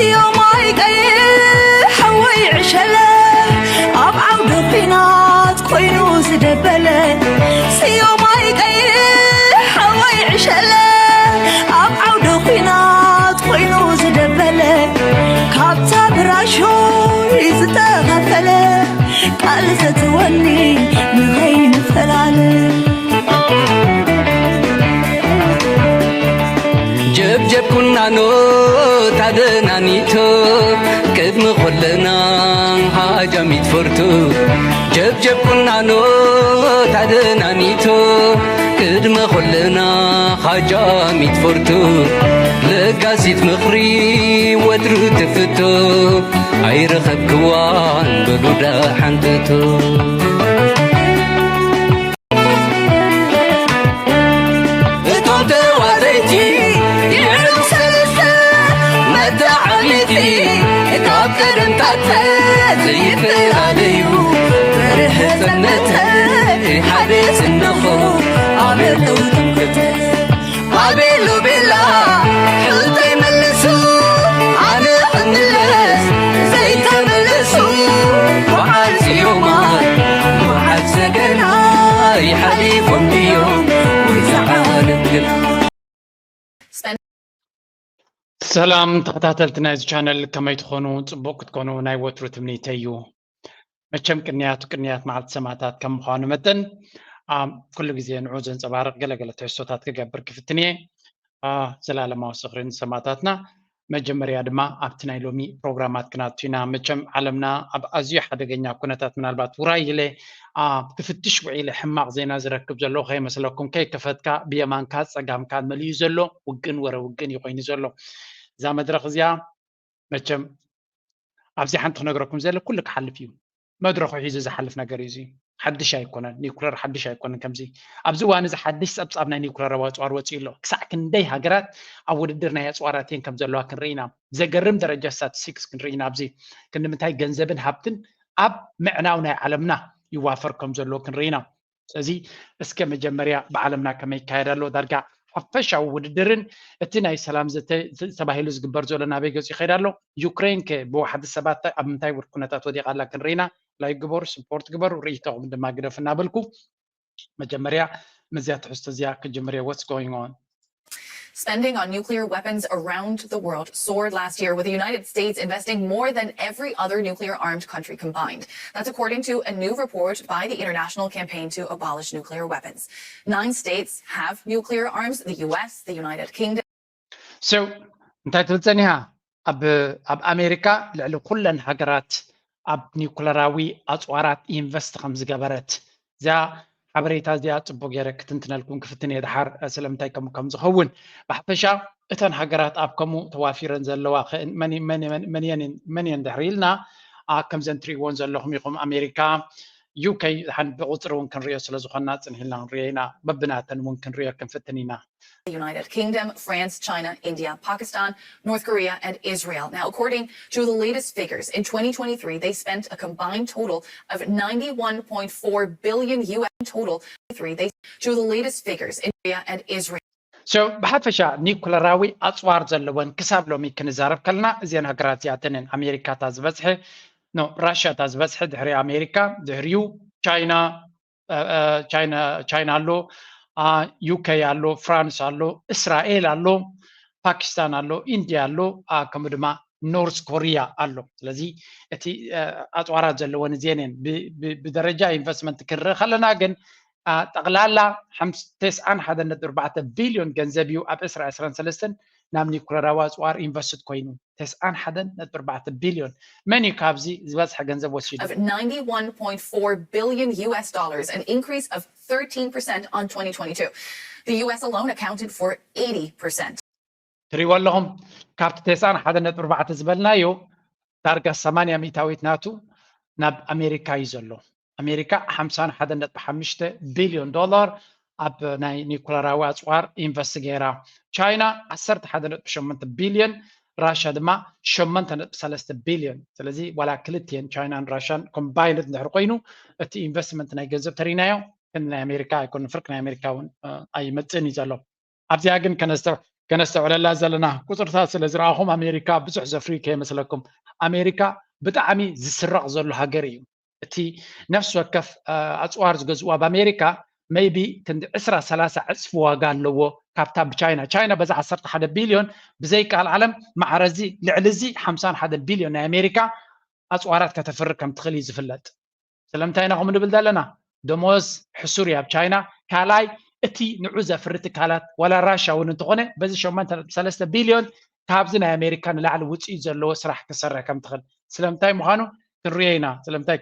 ስዮማይ ቀይሕ ሓወይ ዕሸለ ኣብ ዓውዲ ኲናት ኮይኑ ዝደበለ። ስዮማይ ቀይሕ ሓወይ ዕሸለ ኣብ ዓውዲ ኲናት ኮይኑ ዝደበለ። ካብታ ብራሾይ ዝተኸፈለ ቃል ዘትወኒ ንኸይንፈላለ። ጀብጀብ ኩናኖ ታደናኒቶ ቅድሚ ኩልና ሃጃሚት ፈርቱ። ጀብጀብ ኩናኖ ታደናኒቶ ቅድሚ ኩልና ሃጃሚት ፈርቱ። ለጋሲት ምኽሪ ወትሩ ትፍቶ ኣይረኸብክዋን በሉዳ ሓንተቶ። እቶም ተዋዘይቲ ይዕሉ ሰለስተ መተዓቢቲ ካብ ቀደምታት ዘይፈላለዩ በርሀ ጸነተ ሓደ ስንደኾ ኣበርተው ትምክተ ኣቤሎ ቤላ ሕልጠይ መልሱ ኣነ ክምለስ ዘይተመለሱ በዓል ጽዮማት በዓል ሰገናይ ሓሊፎም ድዮም ወይ ዝዓለም ግና ሰላም ተኸታተልቲ ናይዚ ቻነል፣ ከመይ ትኾኑ? ጽቡቕ ክትኮኑ ናይ ወትሩ ትምኒተይ እዩ። መቸም ቅንያቱ ቅንያት መዓልቲ ሰማእታት ከም ምዃኑ መጠን፣ ኣም፣ ኩሉ ግዜ ንዑ ዘንጸባርቕ ገለ ገለ ትሕዝቶታት ክገብር ክፍትን እየ። ኣ፣ ዘላለማዊ ዝኽሪ ንሰማእታትና። መጀመርያ ድማ ኣብቲ ናይ ሎሚ ፕሮግራማት ክነኣቱ ኢና። መቸም ዓለምና ኣብ ኣዝዩ ሓደገኛ ኩነታት፣ ምናልባት ውራይ ኢለ፣ ኣ፣ ክፍትሽ ውዒለ ሕማቕ ዜና ዝረክብ ዘለኹ ከይመስለኩም። ከይከፈትካ ብየማንካ ጸጋምካ መሊኡ ዘሎ ውግእን ወረ ውግእን እዩ ኮይኑ ዘሎ። እዛ መድረኽ እዚኣ መቸም ኣብዚ ሓንቲ ክነግረኩም ዘለ ኩሉ ክሓልፍ እዩ። መድረኹ ሒዙ ዝሓልፍ ነገር እዩ። እዚ ሓድሽ ኣይኮነን። ኒውክለር ሓድሽ ኣይኮነን። ከምዚ ኣብዚ እዋን እዚ ሓድሽ ጸብጻብ ናይ ኒውክለራዊ ኣጽዋር ወጺኡ ኣሎ። ክሳዕ ክንደይ ሃገራት ኣብ ውድድር ናይ ኣጽዋራት እየን ከም ዘለዋ ክንርኢ ኢና። ዘገርም ደረጃ ስታቲስቲክስ ክንርኢ ኢና። ኣብዚ ክንዲ ምንታይ ገንዘብን ሃብትን ኣብ ምዕናው ናይ ዓለምና ይዋፈር ከም ዘሎ ክንርኢ ኢና። ስለዚ እስከ መጀመርያ ብዓለምና ከመይ ይካየድ ኣሎ፣ ዳርጋ ሓፈሻዊ ውድድርን እቲ ናይ ሰላም ዘተ ተባሂሉ ዝግበር ዘሎ ናበይ ገጹ ይኸይድ ኣሎ፣ ዩክሬን ከ ብዋሕዲ ሰባት ኣብ ምንታይ ውር ኩነታት ወዲቓ ኣላ ክንርኢና፣ ላይክ ግበሩ፣ ስፖርት ግበሩ፣ ርእይቶኹም ድማ ግደፉ እናበልኩ መጀመርያ ምስዚኣ ትሕዝቶ እዚኣ ክጅምር እየ። What's going on? Spending on nuclear weapons around the world soared last year, with the United States investing more than every other nuclear armed country combined. That's according to a new report by the International Campaign to Abolish Nuclear Weapons. Nine states have nuclear arms: the U S, the United Kingdom. So እንታይ ትብል ጸኒሓ? ኣብ ኣብ ኣሜሪካ ልዕሊ ኩለን ሃገራት ኣብ ኒውክለራዊ ኣጽዋራት ኢንቨስት ከም ዝገበረት እዚኣ ሓበሬታ እዚኣ ጽቡቅ ገይረ ክትንትነልኩም ክፍትን እየ። ድሓር ስለምንታይ ከም ከም ዝኸውን ብሓፈሻ እተን ሃገራት ኣብ ከምኡ ተዋፊረን ዘለዋ መን እየን ድሕሪ ኢልና ከምዘን ትርእይዎን ዘለኹም ኢኹም። ኣሜሪካ፣ ዩኬ፣ ብቁፅሪ እውን ክንሪኦ ስለዝኾንና ፅንሕ ኢልና ክንሪኦ ኢና። በብናተን እውን ክንሪኦ ክንፍትን ኢና። The United Kingdom, France, China, India, Pakistan, North Korea, and Israel. Now, according to the latest figures, in twenty twenty-three, they spent a combined total of ninety-one point four billion U S total. They, to the latest figures, in Korea and Israel. So ብሓፈሻ ኒኩለራዊ ኣፅዋር ዘለወን ክሳብ ሎሚ ክንዛረብ ከለና እዚአን ሃገራት እዚኣተን እየን። ኣሜሪካ እታ ዝበዝሐ፣ ኖ፣ ራሽያ እታ ዝበዝሐ፣ ድሕሪ ኣሜሪካ፣ ድሕሪኡ ቻይና፣ ቻይና ኣሎ፣ ዩኬ ኣሎ፣ ፍራንስ ኣሎ፣ እስራኤል ኣሎ፣ ፓኪስታን ኣሎ፣ ኢንድያ ኣሎ፣ ከምኡ ድማ ኖርዝ ኮርያ ኣሎ። ስለዚ እቲ ኣፅዋራት ዘለወን እዚአን እየን። ብደረጃ ኢንቨስትመንት ክንርኢ ከለና ግን ጠቕላላ ተስዓን ሓደን ነጥቢ ኣርባዕተ ቢልዮን ገንዘብ እዩ ኣብ ዕስራ ዕስራን ሰለስተን ናብ ኒኩለራዊ ኣፅዋር ኢንቨስትድ ኮይኑ። ተስዓን ሓደን ነጥቢ ኣርባዕተ ቢልዮን። መን እዩ ካብዚ ዝበዝሐ ገንዘብ ወሲዱ? Of ninety-one point four billion U S dollars, an increase of thirteen percent on twenty twenty-two. The U S alone accounted for eighty percent. ትሪእዎ ኣለኹም፣ ካብቲ ተስዓን ሓደን ነጥቢ ኣርባዕተ ዝበልናዮ ዳርጋ ሰማንያ ሚእታዊት ናቱ ናብ ኣሜሪካ እዩ ዘሎ። ኣሜሪካ ሓምሳን ሓደን ነጥቢ ሓሙሽተ ቢልዮን ዶላር ኣብ ናይ ኒኩለራዊ ኣፅዋር ኢንቨስት ገይራ። ቻይና ዓሰርተ ሓደ ነጥቢ ሸሞንተ ቢልዮን፣ ራሻ ድማ ሸሞንተ ነጥቢ ሰለስተ ቢልዮን። ስለዚ ዋላ ክልቲኤን ቻይናን ራሻን ኮምባይንድ እንድሕር ኮይኑ እቲ ኢንቨስትመንት ናይ ገንዘብ ተሪናዮ ከም ናይ ኣሜሪካ ኣይኮነ፣ ፍርቂ ናይ ኣሜሪካ እውን ኣይመፅእን እዩ ዘሎ። ኣብዚኣ ግን ከነስተ ከነስተውዕለላ ዘለና ቁፅርታት ስለ ዝረኣኹም ኣሜሪካ ብዙሕ ዘፍሪ ከይመስለኩም። ኣሜሪካ ብጣዕሚ ዝስረቕ ዘሎ ሃገር እዩ። እቲ ነፍሲ ወከፍ ኣፅዋር ዝገዝኡ ኣብ ኣሜሪካ maybe ክንዲ ዕስራ ሰላሳ ዕፅፊ ዋጋ ኣለዎ ካብታ ብቻይና። ቻይና በዛ ዓሰርተ ሓደ ቢልዮን ብዘይቃል ዓለም ማዕረዚ ልዕሊ እዚ ሓምሳን ሓደን ቢልዮን ናይ ኣሜሪካ ኣፅዋራት ከተፍሪ ከም ትኽእል እዩ ዝፍለጥ። ስለምንታይ ኢና ከምኡ ንብል ዘለና? ደሞዝ ሕሱር እዩ ኣብ ቻይና። ካልኣይ እቲ ንዑ ዘፍሪ ትካላት ዋላ ራሻ እውን እንተኾነ በዚ ሸሞንተ ነጥቢ ሰለስተ ቢልዮን ካብዚ ናይ ኣሜሪካ ንላዕሊ ውፅኢት ዘለዎ ስራሕ ክሰርሕ ከም ትኽእል ስለምንታይ ምዃኑ ክንሪኦ ኢና። ስለምንታይ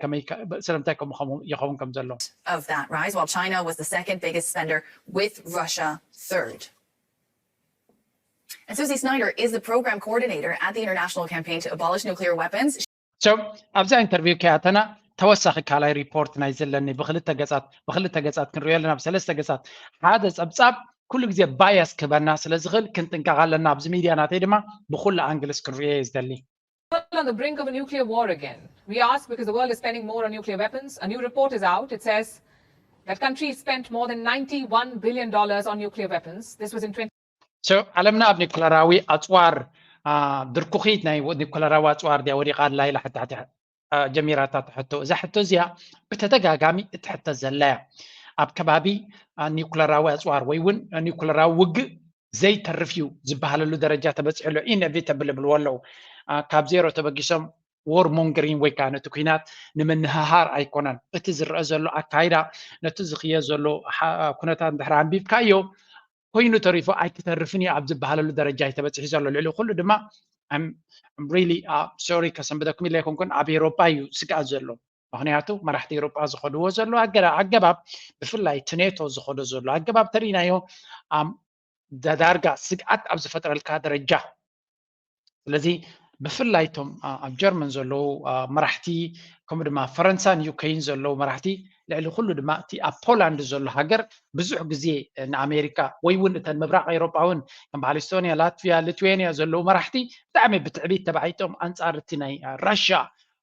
ከምኡ ይኸውን ከም ዘሎ። Of that rise, while China was the second biggest spender, with Russia third. And Susie Snyder is the program coordinator at the International Campaign to Abolish Nuclear Weapons. So ኣብዛ ኢንተርቪው ከይኣተና ተወሳኺ ካልኣይ ሪፖርት ናይ ዘለኒ ብክልተ ገጻት ብክልተ ገጻት ክንሪኦ ኣለና ብሰለስተ ገጻት ሓደ ጸብጻብ ኩሉ ግዜ ባያስ ክህበና ስለ ዝኽእል ክንጥንቀቕ ኣለና። ኣብዚ ሚድያ ናተይ ድማ ብኩሉ ኣንግልስ ክንሪኦ እየ ዝደሊ። On the brink of a nuclear war again. We ask because the world is spending more on nuclear weapons. A new report is out. It says that countries spent more than ninety-one billion dollars on nuclear weapons. This was in twenty. So ዓለምና ኣብ ኒኩለራዊ ኣፅዋር ድርኩኺት ናይ ኒኩለራዊ ኣፅዋር ድያ ወዲቓ ኣላ ኢላ ሕታሕቲ ጀሚራታ ትሕቶ። እዛ ሕቶ እዚኣ ብተደጋጋሚ እትሕተት ዘላ እያ። ኣብ ከባቢ ኒኩለራዊ ኣፅዋር ወይ እውን ኒኩለራዊ ውግእ ዘይተርፍ እዩ ዝበሃለሉ ደረጃ ተበፂሑ ኣሎ። ኢነቪተብል ይብልዎ ኣለዉ። ካብ ዜሮ ተበጊሶም ዎር ሞንገሪንግ ወይ ከዓ ነቲ ኩናት ንምንህሃር ኣይኮነን። እቲ ዝረአ ዘሎ ኣካይዳ ነቲ ዝኽየ ዘሎ ኩነታት እንድሕር ኣንቢብካዮ ኮይኑ ተሪፉ ኣይክተርፍን እዩ ኣብ ዝበሃለሉ ደረጃ እዩ ተበፂሑ ዘሎ። ልዕሊ ኩሉ ድማ ሪሊ ሶሪ ከሰንብደኩም ኢለ ኣይኮንኩን ኣብ ኤሮጳ እዩ ስግኣት ዘሎ። ምክንያቱ መራሕቲ ኤሮጳ ዝኸድዎ ዘሎ ኣገባብ ብፍላይ እቲ ኔቶ ዝኸዶ ዘሎ ኣገባብ ተሪኢናዮ ዳርጋ ስግኣት ኣብ ዝፈጥረልካ ደረጃ። ስለዚ ብፍላይ እቶም ኣብ ጀርመን ዘለዉ መራሕቲ ከምኡ ድማ ፈረንሳን ዩኬን ዘለዉ መራሕቲ ልዕሊ ኩሉ ድማ እቲ ኣብ ፖላንድ ዘሎ ሃገር ብዙሕ ግዜ ንኣሜሪካ ወይ እውን እተን ምብራቕ ኤሮጳ እውን ከም በዓል ኤስቶኒያ፣ ላትቪያ፣ ሊትዌንያ ዘለዉ መራሕቲ ብጣዕሚ ብትዕቢት ተባዒጦም ኣንጻር እቲ ናይ ራሽያ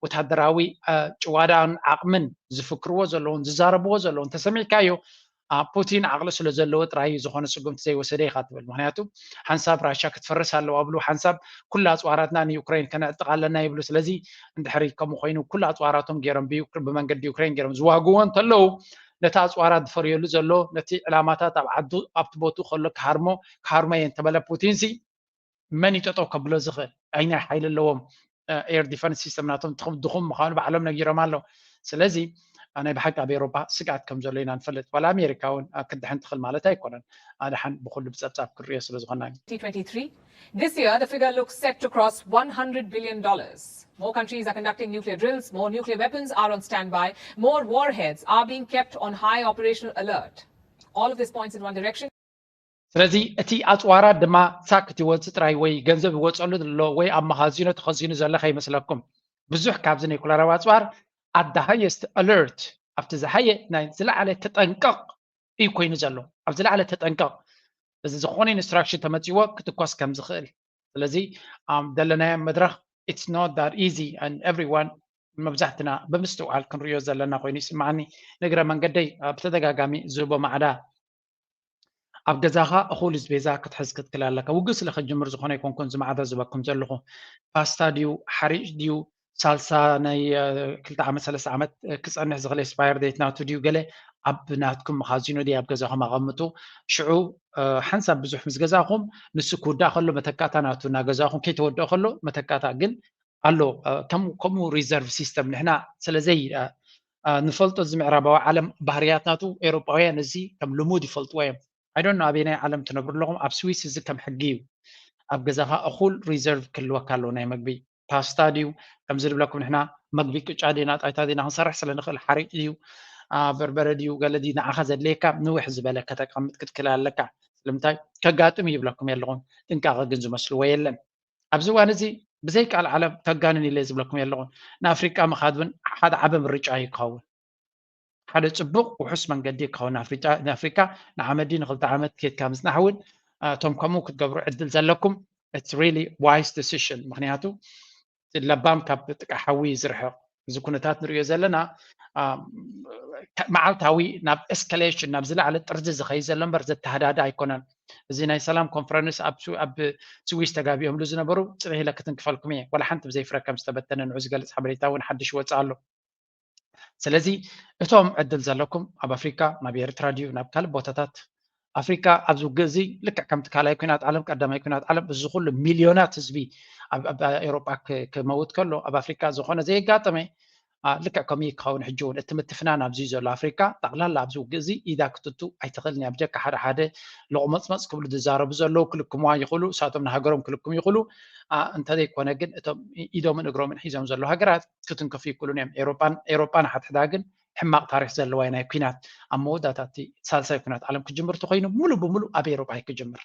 ወታደራዊ ጭዋዳን ዓቕምን ዝፍክርዎ ዘለውን ዝዛረብዎ ዘለውን ተሰሚዕካዮ ፑቲን ዓቕሊ ስለ ዘለዎ ጥራይ እዩ ዝኾነ ስጉምቲ ዘይወሰደ ኢኻ ትብል። ምክንያቱ ሓንሳብ ራሽያ ክትፈርስ ኣለዋ ብሉ፣ ሓንሳብ ኩሉ ኣፅዋራትና ንዩክሬን ከነዕጥቕ ኣለና ይብሉ። ስለዚ እንድሕሪ ከምኡ ኮይኑ ኩሉ ኣፅዋራቶም ገይሮም ብመንገዲ ዩክሬን ገይሮም ዝዋግዎ እንተለዉ ነቲ ኣፅዋራት ዝፈርየሉ ዘሎ ነቲ ዕላማታት ኣብ ዓዱ ኣብቲ ቦትኡ ከሎ ክሃርሞ ክሃርሞ እየ እንተበለ ፑቲንሲ መን እዩ ጠጠው ከብሎ ዝኽእል? ኣይናይ ሓይሊ ኣለዎም? ኤር ዲፈንስ ሲስተም ናቶም ድኹም ምዃኑ ባዕሎም ነጊሮም ኣለዉ። ስለዚ ናይ ብሓቂ ኣብ ኤሮፓ ስግኣት ከም ዘሎ ኢና ንፈልጥ። ዋላ ኣሜሪካ እውን ክትድሕን ትኽእል ማለት ኣይኮነን። ኣድሓን ብኩሉ ብፀብፃብ ክንሪኦ ስለ ዝኾና። This year, the figure looks set to cross one hundred billion dollars. More countries are conducting nuclear drills, more nuclear weapons are on standby, more warheads are being kept on high operational alert. All of this points in one direction. ስለዚ እቲ ኣፅዋራት ድማ ሳክ እቲ ወፂ ጥራይ ወይ ገንዘብ ይወፀሉ ዘሎ ወይ ኣብ መኻዚኖ ተኸዚኑ ዘሎ ከይመስለኩም። ብዙሕ ካብዚ ኒኩለራዊ ኣፅዋር at the highest alert ኣብቲ ዝሓየ ናይ ዝለዓለ ተጠንቀቕ እዩ ኮይኑ ዘሎ። ኣብ ዝለዓለ ተጠንቀቕ እዚ ዝኾነ ኢንስትራክሽን ተመፅዎ ክትኮስ ከም ዝኽእል። ስለዚ ዘለናዮ መድረኽ it's not that easy and everyone መብዛሕትና ብምስትውዓል ክንሪኦ ዘለና ኮይኑ ይስማዓኒ። ንእግረ መንገደይ ብተደጋጋሚ ዝህቦ ማዕዳ ኣብ ገዛኻ እኹል ስቤዛ ክትሕዝ ክትክል ኣለካ። ውግእ ስለ ከጅምር ዝኾነ ኣይኮንኩን ዝማዕዳ ዝበኩም ዘለኹ። ፓስታ ድዩ ሓሪጭ ድዩ ሳልሳ ናይ ክልተ ዓመት ሰለስተ ዓመት ክፀንሕ ዝኽእል ኤክስፓየር ዴት ናቱ ድዩ ገለ ኣብ ናትኩም መኻዚኖ ድዩ ኣብ ገዛኹም ኣቐምጡ። ሽዑ ሓንሳብ ብዙሕ ምስ ገዛኹም ንሱ ክውዳእ ከሎ መተካእታ ናቱ እናገዛኹም ከይተወድኦ ከሎ መተካእታ ግን ኣሎ። ከምኡ ሪዘርቭ ሲስተም ንሕና ስለዘይ ንፈልጦ እዚ ምዕራባዊ ዓለም ባህርያት ናቱ ኤሮጳውያን እዚ ከም ልሙድ ይፈልጥዎ እዮም። I don't know ኣበየናይ ዓለም ትነብሩ ኣለኹም። ኣብ ስዊስ እዚ ከም ሕጊ እዩ። ኣብ ገዛኻ እኹል ሪዘርቭ ክህልወካ ኣለዎ ናይ መግቢ ፓስታ ድዩ ከምዚ ንብለኩም ንሕና መግቢ ቅጫ ዲና ጣይታ ዲና ክንሰርሕ ስለ ንኽእል ሓሪጭ ድዩ በርበረ ድዩ ገለ ድዩ ንዓኻ ዘድልየካ ንውሕ ዝበለ ከተቀምጥ ክትክእል ኣለካ። ስለምንታይ ከጋጥም ይብለኩም የለኹም። ጥንቃቐ ግን ዝመስልዎ የለን። ኣብዚ እዋን እዚ ብዘይ ቃል ዓለም ተጋንን ኢለ ዝብለኩም የለኹን። ንኣፍሪቃ ምኻድ እውን ሓደ ዓቢ ምርጫ እዩ ክኸውን። ሓደ ጽቡቕ ውሑስ መንገዲ ክኸውን ንኣፍሪቃ ንዓመዲ ንክልተ ዓመት ኬድካ ምጽናሕ እውን እቶም ከምኡ ክትገብሩ ዕድል ዘለኩም it's really wise decision። ምክንያቱ ለባም ካብ ጥቃ ሓዊ ዝርሕቕ እዚ ኩነታት ንሪኦ ዘለና መዓልታዊ ናብ ኤስካሌሽን ናብ ዝለዓለ ጥርዚ ዝኸይድ ዘሎ እምበር ዘተሃዳዳ ኣይኮነን። እዚ ናይ ሰላም ኮንፈረንስ ኣብ ስዊስ ተጋቢኦምሉ ዝነበሩ ጽበ ኢለ ክትንክፈልኩም እየ። ዋላ ሓንቲ ብዘይ ፍረ ከም ዝተበተነ ንዑ ዝገልጽ ሓበሬታ እውን ሓድሽ ይወፅእ ኣሎ። ስለዚ እቶም ዕድል ዘለኩም ኣብ ኣፍሪካ፣ ናብ ኤርትራ ድዩ ናብ ካልእ ቦታታት ኣፍሪካ ኣብዚ ውግእ እዚ ልክዕ ከምቲ ካልኣይ ኩናት ዓለም ቀዳማይ ኩናት ዓለም እዚ ኩሉ ሚልዮናት ህዝቢ ኣብ ኤሮጳ ክመውት ከሎ ኣብ ኣፍሪካ ዝኾነ ዘየጋጠመ ልክዕ ከምኡ ክኸውን ሕጂ እውን እቲ ምትፍናን ኣብዚ ዘሎ ኣፍሪካ ጠቕላላ ኣብዚ ውግእ እዚ ኢዳ ክትቱ ኣይትኽእልን እያ። ብጀካ ሓደ ሓደ ሎቕመፅመፅ ክብሉ ዝዛረቡ ዘለዉ ክልክምዋ ይኽእሉ፣ እሳቶም ንሃገሮም ክልክሙ ይኽእሉ። እንተዘይኮነ ግን እቶም ኢዶምን እግሮምን ሒዞም ዘለዉ ሃገራት ክትንክፉ ይክእሉን እዮም። ኤሮጳን ኤሮጳን ሓድሕዳ ግን ሕማቕ ታሪክ ዘለዋ ናይ ኩናት ኣብ መወዳእታ እቲ ሳልሳይ ኩናት ዓለም ክጅምር ተኮይኑ ሙሉ ብሙሉ ኣብ ኤሮጳ እዩ ክጅምር።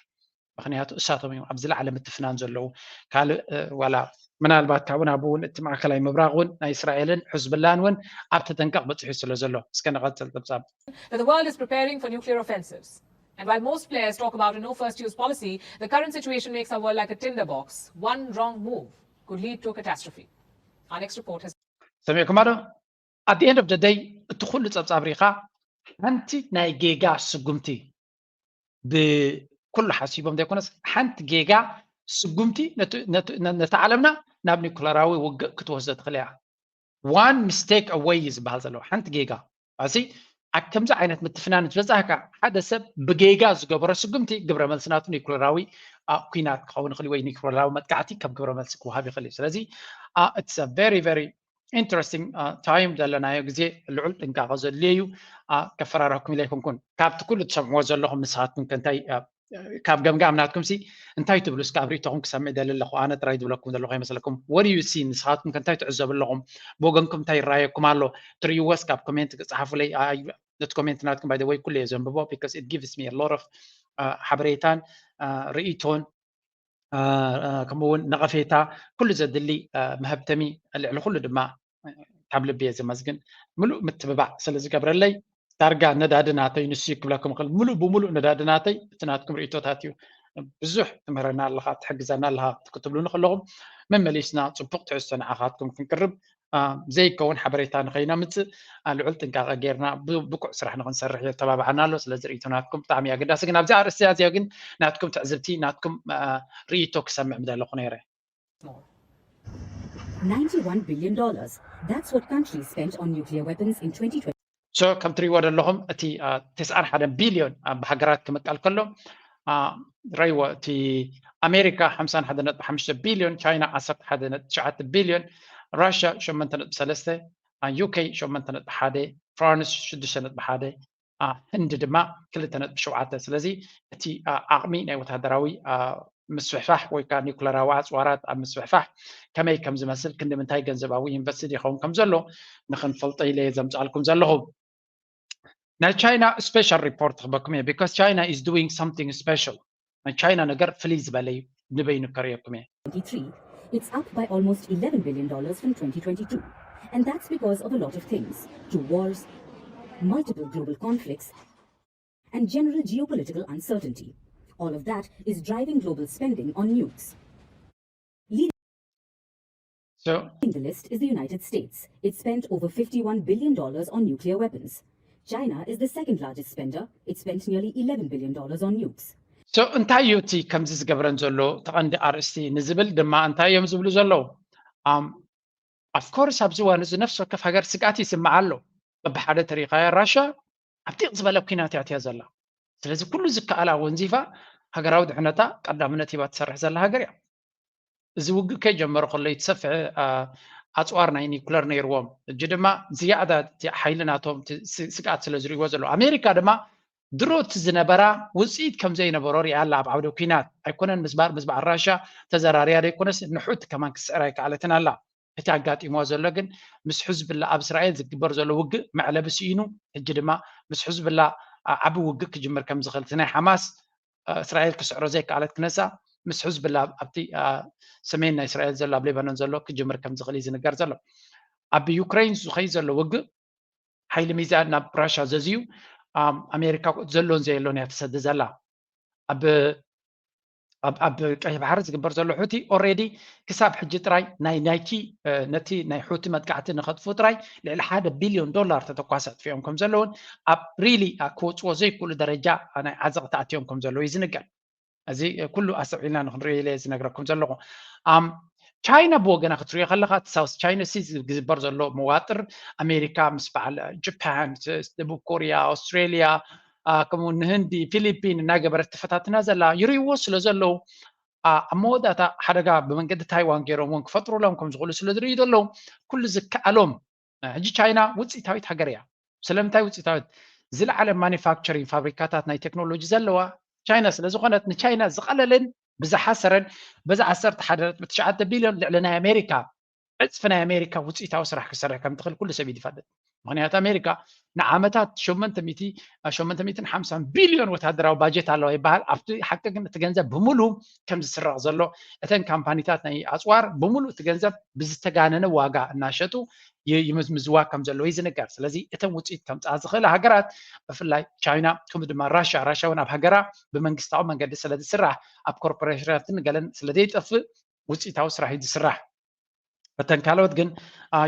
ምክንያቱ እሳቶም እዮም ኣብ ዝለዓለ ምትፍናን ዘለዉ። ካልእ ዋላ ምናልባት ካብኡ ናብ እውን እቲ ማእከላይ ምብራቅ እውን ናይ እስራኤልን ሕዝብላን እውን ኣብ ተጠንቀቕ በፂሑ ስለ ዘሎ እስከ ንቐፅል ፀብፃብ But the world is preparing for nuclear offensives. And while most players talk about a no first use policy, the current situation makes our world like a tinderbox. One wrong move could lead to a catastrophe. Our next report has ሰሚዕኩማ ዶ? At the end of the day እቲ ኩሉ ፀብፃብ ሪኢኻ ሓንቲ ናይ ጌጋ ስጉምቲ ብኩሉ ሓሲቦም ዘይኮነስ ሓንቲ ጌጋ ስጉምቲ ነቲ ዓለምና ናብ ኒኩለራዊ ውግእ ክትወስዶ ትኽእል እያ። One mistake away እዩ ዝበሃል ዘሎ ሓንቲ ጌጋ ኣሲ ኣብ ከምዚ ዓይነት ምትፍናን ዝበዛህካ ሓደ ሰብ ብጌጋ ዝገበሮ ስጉምቲ ግብረ መልሲ ናቱ ኒኩለራዊ ኩናት ክኸውን ይኽእል ወይ ኒኩለራዊ መጥቃዕቲ ከም ግብረ መልሲ ክወሃብ ይኽእል እዩ። ስለዚ it's a very very interesting time ዘለናዮ ግዜ ልዑል ጥንቃቐ ዘድልዮ እዩ። ከፈራረኩም ኢለ ኣይኮንኩን። ካብቲ ኩሉ ትሰምዕዎ ዘለኹም ንስኻትኩም ከ እንታይ ካብ ገምጋም ናትኩም ሲ እንታይ ትብሉ? እስከ ኣብ ርእይቶኹም ክሰምዕ ደሊ ኣለኹ። ኣነ ጥራይ ዝብለኩም ዘለኹ ኣይመስለኩም። What do you see? ንስኻትኩም ከ እንታይ ትዕዘቡ ኣለኹም? ብወገንኩም እንታይ ይረኣየኩም ኣሎ? ትርእይዎስ ካብ ኮሜንት ክጽሓፉለይ። ነቲ ኮሜንት ናትኩም by the way ኩሉ እየ ዘንብቦ because it gives me a lot of ሓበሬታን ርእይቶን ከምኡ እውን ነቐፌታ ኩሉ ዘድሊ መሀብተሚ ልዕሊ ኩሉ ድማ ካብ ልቢ እየ ዘመስግን። ምሉእ ምትብባዕ ስለ ዝገብረለይ ዳርጋ ነዳዲ ናተይ ንሱ እዩ ክብለኩም ይኽእል። ምሉእ ብምሉእ ነዳዲ ናተይ እቲ ናትኩም ርእይቶታት እዩ። ብዙሕ ትምህረና ኣለኻ፣ ትሕግዘና ኣለኻ ክትብሉኒ ከለኹም መመሊስና ፅቡቕ ትሕዝቶ ንዓኻትኩም ክንቅርብ ዘይከውን ሓበሬታ ንኸይነምፅእ ልዑል ጥንቃቐ ጌርና ብቁዕ ስራሕ ንኽንሰርሕ የተባብዓና ኣሎ። ስለዚ ርእይቶ ናትኩም ብጣዕሚ ኣገዳሲ። ግን ኣብዚ ኣርእስቲ ኣዚዮ ግን ናትኩም ትዕዝብቲ ናትኩም ርእይቶ ክሰምዕ ምደለኹ ነይረ። ninety-one billion dollars. That's what countries spent on nuclear weapons in twenty twenty. So ከም ትሪእዎ ዘለኹም እቲ ተስዓን ሓደን ቢልዮን ኣብ ሃገራት ክምቀል ከሎ ረይዎ እቲ ኣሜሪካ ሓምሳን ሓደ ነጥቢ ሓሙሽተ ቢልዮን፣ ቻይና ዓሰርተ ሓደ ነጥቢ ትሽዓተ ቢልዮን፣ ራሽያ ሸሞንተ ነጥቢ ሰለስተ፣ ዩኬ ሸሞንተ ነጥቢ ሓደ፣ ፍራንስ ሽዱሽተ ነጥቢ ሓደ፣ ህንዲ ድማ ክልተ ነጥቢ ሸውዓተ። ስለዚ እቲ ዓቕሚ ናይ ወታደራዊ ምስፍሕፋሕ ወይ ከዓ ኒኩለራዊ ኣፅዋራት ኣብ ምስፍሕፋሕ ከመይ ከም ዝመስል ክንዲ ምንታይ ገንዘባዊ ኢንቨስትድ ይኸውን ከም ዘሎ ንክንፈልጦ ኢለ እየ ዘምፅኣልኩም ዘለኹ። ናይ ቻይና ስፔሻል ሪፖርት ክበኩም እየ because China is doing something special። ናይ ቻይና ነገር ፍልይ ዝበለ እዩ። ንበይኑ ከርእየኩም እየ። twenty-three, it's up by almost eleven billion dollars from twenty twenty-two. And that's because of a lot of things. Two wars, multiple global conflicts, and general geopolitical uncertainty. All of that is driving global spending on nukes. Leading So the list is the United States. It spent over fifty-one billion dollars on nuclear weapons. China is the second largest spender. It spent nearly eleven billion dollars on nukes. So እንታይ እዩ እቲ ከምዚ ዝገብረን ዘሎ ተቐንዲ ኣርእስቲ ንዝብል ድማ እንታይ እዮም ዝብሉ ዘለዉ? Of course ኣብዚ እዋን እዚ ነፍሲ ወከፍ ሃገር ስግኣት ይስምዓ ኣሎ። በብሓደ ተሪኻያ ራሻ ኣብ ዲቕ ዝበለ ኲናት እያ ኣትያ ዘላ። ስለዚ ኩሉ ዝከኣላ ወንዚፋ ሃገራዊ ድሕነታ ቀዳምነት ሂባ ትሰርሕ ዘላ ሃገር እያ። እዚ ውግእ ከይጀመረ ከሎ እቲ ሰፍሒ ኣፅዋር ናይ ኒኩለር ነይርዎም። ሕጂ ድማ ዝያዳ ሓይሊ ናቶም ስግኣት ስለ ዝርእይዎ ዘሎ ኣሜሪካ ድማ ድሮ እቲ ዝነበራ ውፅኢት ከም ዘይነበሮ ሪኣ ኣላ ኣብ ዓውደ ኲናት ኣይኮነን ምስባር ምስባዕ ራሻ ተዘራርያ ዘይኮነስ ንሑቲ ከማን ክትስዕር ኣይከኣለትን ኣላ። እቲ ኣጋጢምዋ ዘሎ ግን ምስ ሕዝብላ ኣብ እስራኤል ዝግበር ዘሎ ውግእ መዕለቢ ስኢኑ ሕጂ ድማ ምስ ሕዝብላ ዓቢ ውግእ ክጅምር ከም ዝኽእል እቲ ናይ ሓማስ እስራኤል ክስዕሮ ዘይከኣለት ክነሳ ምስ ሕዝብላ ኣብቲ ሰሜን ናይ እስራኤል ዘሎ ኣብ ሌባኖን ዘሎ ክጅምር ከም ዝኽእል እዩ ዝንገር ዘሎ። ኣብ ዩክሬን ዝኸይ ዘሎ ውግእ ሓይሊ ሚዛን ናብ ራሻ ዘዝዩ ኣሜሪካ ዘሎን ዘየሎን እያ ትሰዲ ዘላ። ኣብ ኣብ ቀይሕ ባሕሪ ዝግበር ዘሎ ሑቲ ኦሬዲ ክሳብ ሕጂ ጥራይ ናይ ናይቲ ነቲ ናይ ሑቲ መጥቃዕቲ ንኸጥፉ ጥራይ ልዕሊ ሓደ ቢልዮን ዶላር ተተኳሲ ኣጥፊኦም ከም ዘለውን ኣብ ሪሊ ክወፅዎ ዘይክእሉ ደረጃ ናይ ዓዘቕቲ ኣትዮም ከም ዘለዉ እዩ ዝንገር። እዚ ኩሉ ኣስተውዒልና ንክንሪኦ ኢለ ዝነግረኩም ዘለኹ። ቻይና ብወገና ክትሪኦ ከለካ እቲ ሳውስ ቻይና ሲ ዝግበር ዘሎ መዋጥር ኣሜሪካ ምስ በዓል ጃፓን፣ ደቡብ ኮሪያ፣ ኣውስትሬሊያ፣ ከምኡ ንህንዲ፣ ፊሊፒን እናገበረት ተፈታትና ዘላ ይርእይዎ ስለ ዘለዉ ኣብ መወዳእታ ሓደጋ ብመንገዲ ታይዋን ገይሮም እውን ክፈጥሩሎም ከም ዝኽእሉ ስለ ዝርእዩ ዘለዉ ኩሉ ዝከኣሎም። ሕጂ ቻይና ውፅኢታዊት ሃገር እያ። ስለምንታይ ውፅኢታዊት? ዝለዓለ ማኒፋክቸሪንግ ፋብሪካታት ናይ ቴክኖሎጂ ዘለዋ ቻይና ስለ ዝኾነት ንቻይና ዝቐለለን ብዝሓሰረን በዚ ዓሰርተ ሓደ ነጥቢ ትሽዓተ ቢልዮን ልዕሊ ናይ ኣሜሪካ ዕፅፊ ናይ ኣሜሪካ ውፅኢታዊ ስራሕ ክሰርሕ ከም ትኽእል ኩሉ ሰብ እዩ ዝፈልጥ። ምክንያቱ ኣሜሪካ ንዓመታት ሸመንተ ሚእቲ ሸመንተ ሚእትን ሓምሳን ቢልዮን ወታደራዊ ባጀት ኣለዋ ይበሃል። ኣብቲ ሓቂ ግን እቲ ገንዘብ ብምሉ ከም ዝስረቕ ዘሎ እተን ካምፓኒታት ናይ ኣፅዋር ብምሉ እቲ ገንዘብ ብዝተጋነነ ዋጋ እናሸጡ ይምዝምዝዋ ከም ዘለዉ እዩ ዝንገር። ስለዚ እተን ውፅኢት ከምፅኣ ዝኽእላ ሃገራት ብፍላይ ቻይና ከምኡ ድማ ራሻ ራሻ እውን ኣብ ሃገራ ብመንግስታዊ መንገዲ ስለ ዝስራሕ ኣብ ኮርፖሬሽናትን ገለን ስለ ዘይጠፍእ ውፅኢታዊ ስራሕ እዩ ዝስራሕ። እተን ካልኦት ግን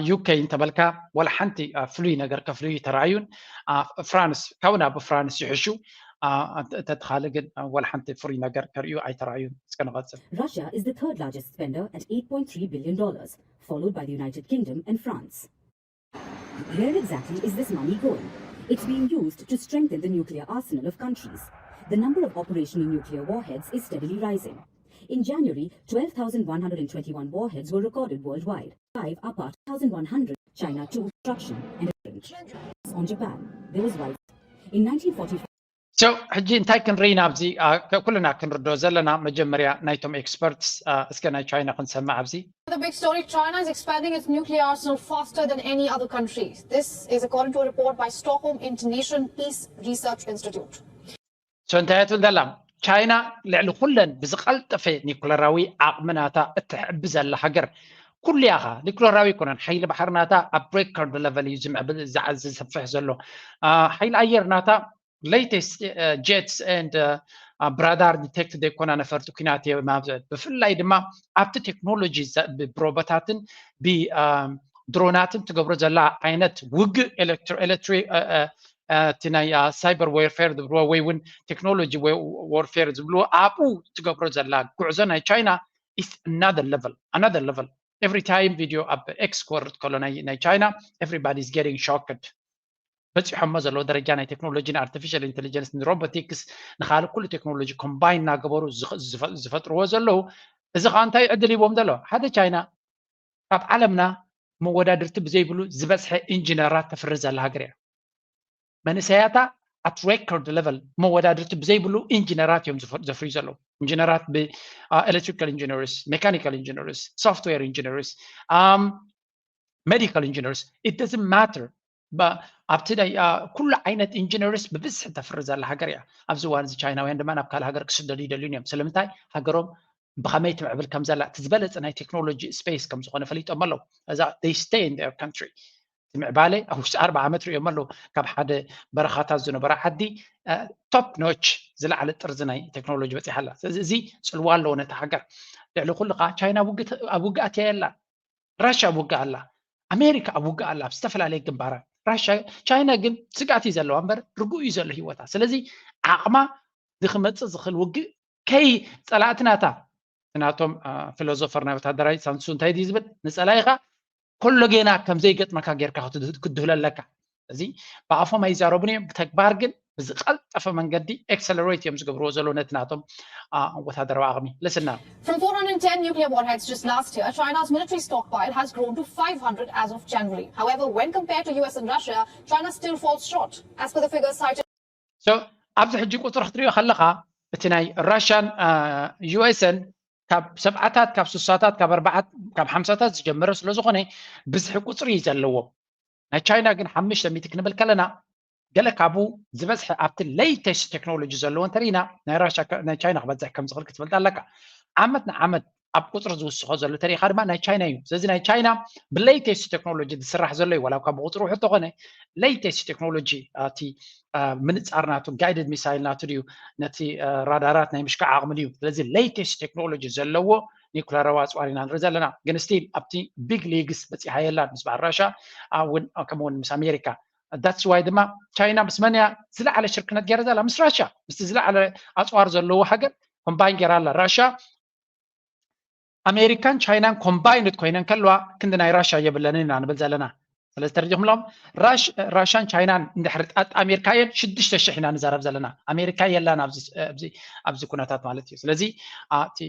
ዩኬ እንተበልካ ዋላ ሓንቲ ፍሉይ ነገር ከፍልዩ ተረኣዩን። ፍራንስ ካብኡ ናብ ፍራንስ ይሕሹ። እተተኻለ ግን ዋላ ሓንቲ ፍሩይ ነገር ከርእዩ ኣይተረኣዩን። እስከ ንቐጽል። Russia is the third largest spender at eight point three billion dollars, followed by the United Kingdom and France. Where exactly is this money going? It's being used to strengthen the nuclear arsenal of countries. The number of operational nuclear warheads is steadily rising. In January, twelve thousand one hundred twenty-one warheads were recorded worldwide. Five are part one thousand one hundred, China two, destruction and revenge. On Japan, there was wide. In nineteen forty-five, So ሕጂ እንታይ ክንርኢ ኢና ኣብዚ ኩልና ክንርዶ ዘለና መጀመርያ ናይቶም ኤክስፐርትስ እስከ ናይ ቻይና ክንሰምዕ ኣብዚ። The big story: China is expanding its nuclear arsenal faster than any other country. This is according to a report by Stockholm International Peace Research Institute. So እንታይ ትብል ዘላ? ቻይና ልዕሊ ኩለን ብዝቐልጠፈ ኒኩለራዊ ዓቕሚ ናታ እትሕቢ ዘላ ሃገር። ኩሉ ያኻ ኒኩለራዊ ኣይኮነን። ሓይሊ ባሕሪ ናታ ኣብ ሬኮርድ ለቨል እዩ ዝምዕብል ዝሰፍሕ ዘሎ። ሓይሊ ኣየር ናታ latest jets and ብራዳር ዲቴክት ዘይኮና ነፈርቲ ኩናት እየ ማብዘ። ብፍላይ ድማ ኣብቲ ቴክኖሎጂ ብሮቦታትን ብድሮናትን ትገብሮ ዘላ ዓይነት ውግእ ኤሌክትሪክ እቲ ናይ ሳይበር ዌርፌር ዝብልዎ ወይ እውን ቴክኖሎጂ ዎርፌር ዝብልዎ ኣብኡ ትገብሮ ዘላ ጉዕዞ ናይ ቻይና is another level, another level. Every time ቪድዮ ኣብ ኤክስ ክወርድ ከሎ ናይ ቻይና everybody is getting shocked። በፂሖሞ ዘለዎ ደረጃ ናይ ቴክኖሎጂ ንኣርቲፊሻል ኢንቴሊጀንስ ንሮቦቲክስ ንካልእ ኩሉ ቴክኖሎጂ ኮምባይን እናገበሩ ዝፈጥርዎ ዘለዉ። እዚ ከዓ እንታይ ዕድል ሂቦም ዘሎ? ሓደ ቻይና ኣብ ዓለምና መወዳድርቲ ብዘይብሉ ዝበዝሐ ኢንጂነራት ተፍሪ ዘላ ሃገር እያ። መንእሰያታ at record level መወዳድርቲ ብዘይብሉ ኢንጂነራት እዮም ዘፍርዩ ዘለዉ። ኢንጂነራት ብ electrical engineers, mechanical engineers, software engineers, medical engineers, it doesn't matter. ኣብቲ ኩሉ ዓይነት ኢንጂነርስ ብብዝሒ ተፍሪ ዘላ ሃገር እያ። ኣብዚ እዋን እዚ ቻይናውያን ድማ ናብ ካልእ ሃገር ክስደዱ ይደልዩን እዮም። ስለምንታይ? ሃገሮም ብኸመይ ትምዕብል ከም ዘላ እቲ ዝበለፀ ናይ ቴክኖሎጂ ስፔስ ከም ዝኾነ ፈሊጦም ኣለዉ። እዛ they stay in their country። እቲ ምዕባለ ኣብ ውሽጢ ኣርባ ዓመት ርእዮም ኣለዉ። ካብ ሓደ በረኻታት ዝነበረ ዓዲ top notch ዝለዓለ ጥርዚ ናይ ቴክኖሎጂ በፂሓ ኣላ። ስለዚ እዚ ፅልዋ ኣለዎ ነቲ ሃገር። ልዕሊ ኩሉ ከዓ ቻይና ኣብ ውግእ ኣትያ የላ። ራሻ ኣብ ውግእ ኣላ፣ ኣሜሪካ ኣብ ውግእ ኣላ ኣብ ዝተፈላለየ ግንባራት። ራሻ ቻይና ግን ስግኣት እዩ ዘለዋ እምበር ርጉእ እዩ ዘሎ ህይወታ። ስለዚ ዓቕማ ዝክመፅእ ዝኽእል ውግእ ከይ ፀላእትናታ ናቶም ፊሎዞፈር ናይ ወታደራዊ ሳንሱ እንታይ ድዩ ዝብል ንፀላኢኻ ኮሎ ጌና ከም ዘይገጥመካ ጌርካ ክትድህሎ ኣለካ። እዚ ብኣፎም ኣይዛረቡን እዮም፣ ብተግባር ግን ብዝቐልጠፈ መንገዲ accelerate እዮም ዝገብርዎ ዘለዉ ነቲ ናቶም ወታደራዊ ዓቕሚ። ልስና From four hundred ten nuclear warheads just last year, China's military stockpile has grown to five hundred as of January. However, when compared to U S and Russia, China still falls short. As per the figures cited So ኣብዚ ሕጂ ቁፅሪ ክትሪኦ ከለኻ እቲ ናይ ራሽያን ዩ ኤስን ካብ ሰብዓታት ካብ ስሳታት ካብ ኣርባዓት ካብ ሓምሳታት ዝጀመረ ስለ ዝኾነ ብዝሒ ቁፅሪ እዩ ዘለዎም። ናይ ቻይና ግን ሓሙሽተ ሚእቲ ክንብል ከለና ገለ ካብኡ ዝበዝሐ ኣብቲ latest ቴክኖሎጂ ዘለዎ እንተሪኢና ናይ ራሽያ ናይ ቻይና ክበዝሕ ከም ዝኽእል ክትፈልጥ ኣለካ። ዓመት ንዓመት ኣብ ቁፅሪ ዝውስኾ ዘሎ ተሪኻ ድማ ናይ ቻይና እዩ። ስለዚ ናይ ቻይና ብሌተስት ቴክኖሎጂ ዝስራሕ ዘሎ እዩ። ዋላ እኳ ብቁፅሪ ውሕድ ተኾነ ሌተስት ቴክኖሎጂ እቲ ምንፃር ናቱ ጋይድድ ሚሳይል ናቱ ድዩ ነቲ ራዳራት ናይ ምሽካዕ ዓቕሚ ድዩ? ስለዚ ሌተስት ቴክኖሎጂ ዘለዎ ኒኩለራዊ ኣፅዋር ኢና ንርኢ ዘለና። ግን ስቲል ኣብቲ ቢግ ሊግስ በፂሓ የላን ምስ በዓል ራሻ እውን ከምኡውን ምስ ኣሜሪካ። ዳትስ ዋይ ድማ ቻይና ምስ መን እያ ዝለዓለ ሽርክነት ገይራ ዘላ? ምስ ራሻ። ምስቲ ዝለዓለ ኣፅዋር ዘለዎ ሃገር ኮምባይን ገይራ ኣላ ራሻ። ኣሜሪካን ቻይናን ኮምባይንድ ኮይነን ከለዋ ክንዲ ናይ ራሻ የብለንን ኢና ንብል ዘለና። ስለዚ ተረዲኹምሎም ራሻን ቻይናን እንድሕር ኣጣሚርካየን ሽዱሽተ ሽሕ ኢና ንዛረብ ዘለና። ኣሜሪካ የላን ኣብዚ ኩነታት ማለት እዩ። ስለዚ እቲ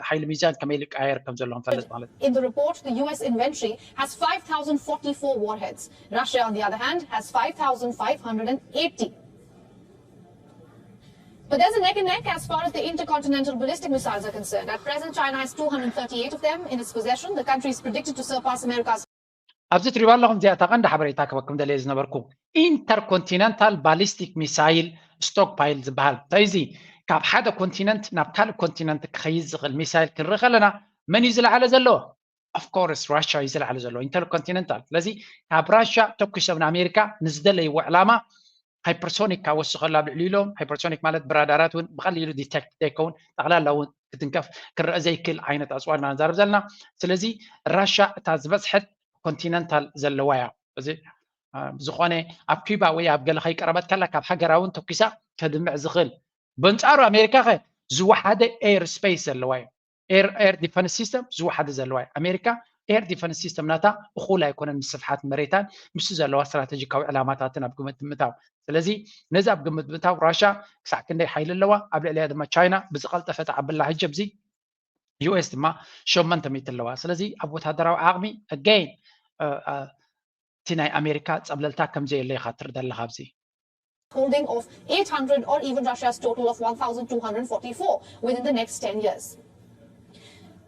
ሓይሊ ሚዛን ከመይ ኢሉ ይቀያየር ከም ዘሎ ክንፈልጥ ማለት እዩ። In the report, the U S inventory has five thousand forty-four warheads. Russia, on the other hand, has five thousand five hundred eighty. But there's a neck and neck as far as the intercontinental ballistic missiles are concerned. At present, China has two hundred thirty-eight of them in its possession. The country is predicted to surpass America's. ኣብዚ ትሪባ ኣለኹም እዚኣታ ቀንዲ ሓበሬታ ክበኩም ደለየ ዝነበርኩ ኢንተርኮንቲነንታል ባሊስቲክ ሚሳይል ስቶክ ፓይል ዝበሃል እንታይ እዚ ካብ ሓደ ኮንቲነንት ናብ ካልእ ኮንቲነንት ክኸይድ ዝኽእል ሚሳይል ክንርኢ ከለና መን እዩ ዝለዓለ ዘሎ? ኦፍኮርስ ራሻ እዩ ዝለዓለ ዘሎ ኢንተርኮንቲነንታል። ስለዚ ካብ ራሻ ተኩሶም ንኣሜሪካ ንዝደለይዎ ዕላማ ሃይፐርሶኒክ ካብ ወስኸሉ ኣብ ልዕሊ ኢሎም ሃይፐርሶኒክ ማለት ብራዳራት እውን ብቐሊሉ ዲቴክት ዘይከውን ጠቕላላ እውን ክትንከፍ ክረአ ዘይክእል ዓይነት ኣፅዋር ኢና ንዛረብ ዘለና። ስለዚ ራሻ እታ ዝበዝሐት ኮንቲነንታል ዘለዋ እያ። እዚ ዝኾነ ኣብ ኪባ ወይ ኣብ ገለ ከይቀረበት ከላ ካብ ሃገራውን ተኩሳ ከድምዕ ዝኽእል በንፃሩ ኣሜሪካ ከ ዝወሓደ ኤር ስፔስ ዘለዋ እዩ። ኤር ዲፈንስ ሲስተም ዝወሓደ ዘለዋ እዩ። ኣሜሪካ ኤር ዲፈንስ ሲስተም ናታ እኹል ኣይኮነን ምስ ስፍሓት መሬታን ምስ ዘለዋ ስትራቴጂካዊ ዕላማታትን ኣብ ግምት ምእታው። ስለዚ ነዚ ኣብ ግምት ምእታው ራሻ ክሳዕ ክንደይ ሓይሊ ኣለዋ ኣብ ልዕሊያ ድማ ቻይና ብዝቐልጠፈ ተዓብላ ሕጂ ኣብዚ ዩ ኤስ ድማ ሸመንተ ሚእቲ ኣለዋ። ስለዚ ኣብ ወታደራዊ ዓቕሚ ኣገይን እቲ ናይ ኣሜሪካ ፀብለልታ ከምዘየለ ኢኻ ትርዳ ኣለኻ ኣብዚ holding of eight hundred or even Russia's total of one thousand two hundred forty-four within the next ten years.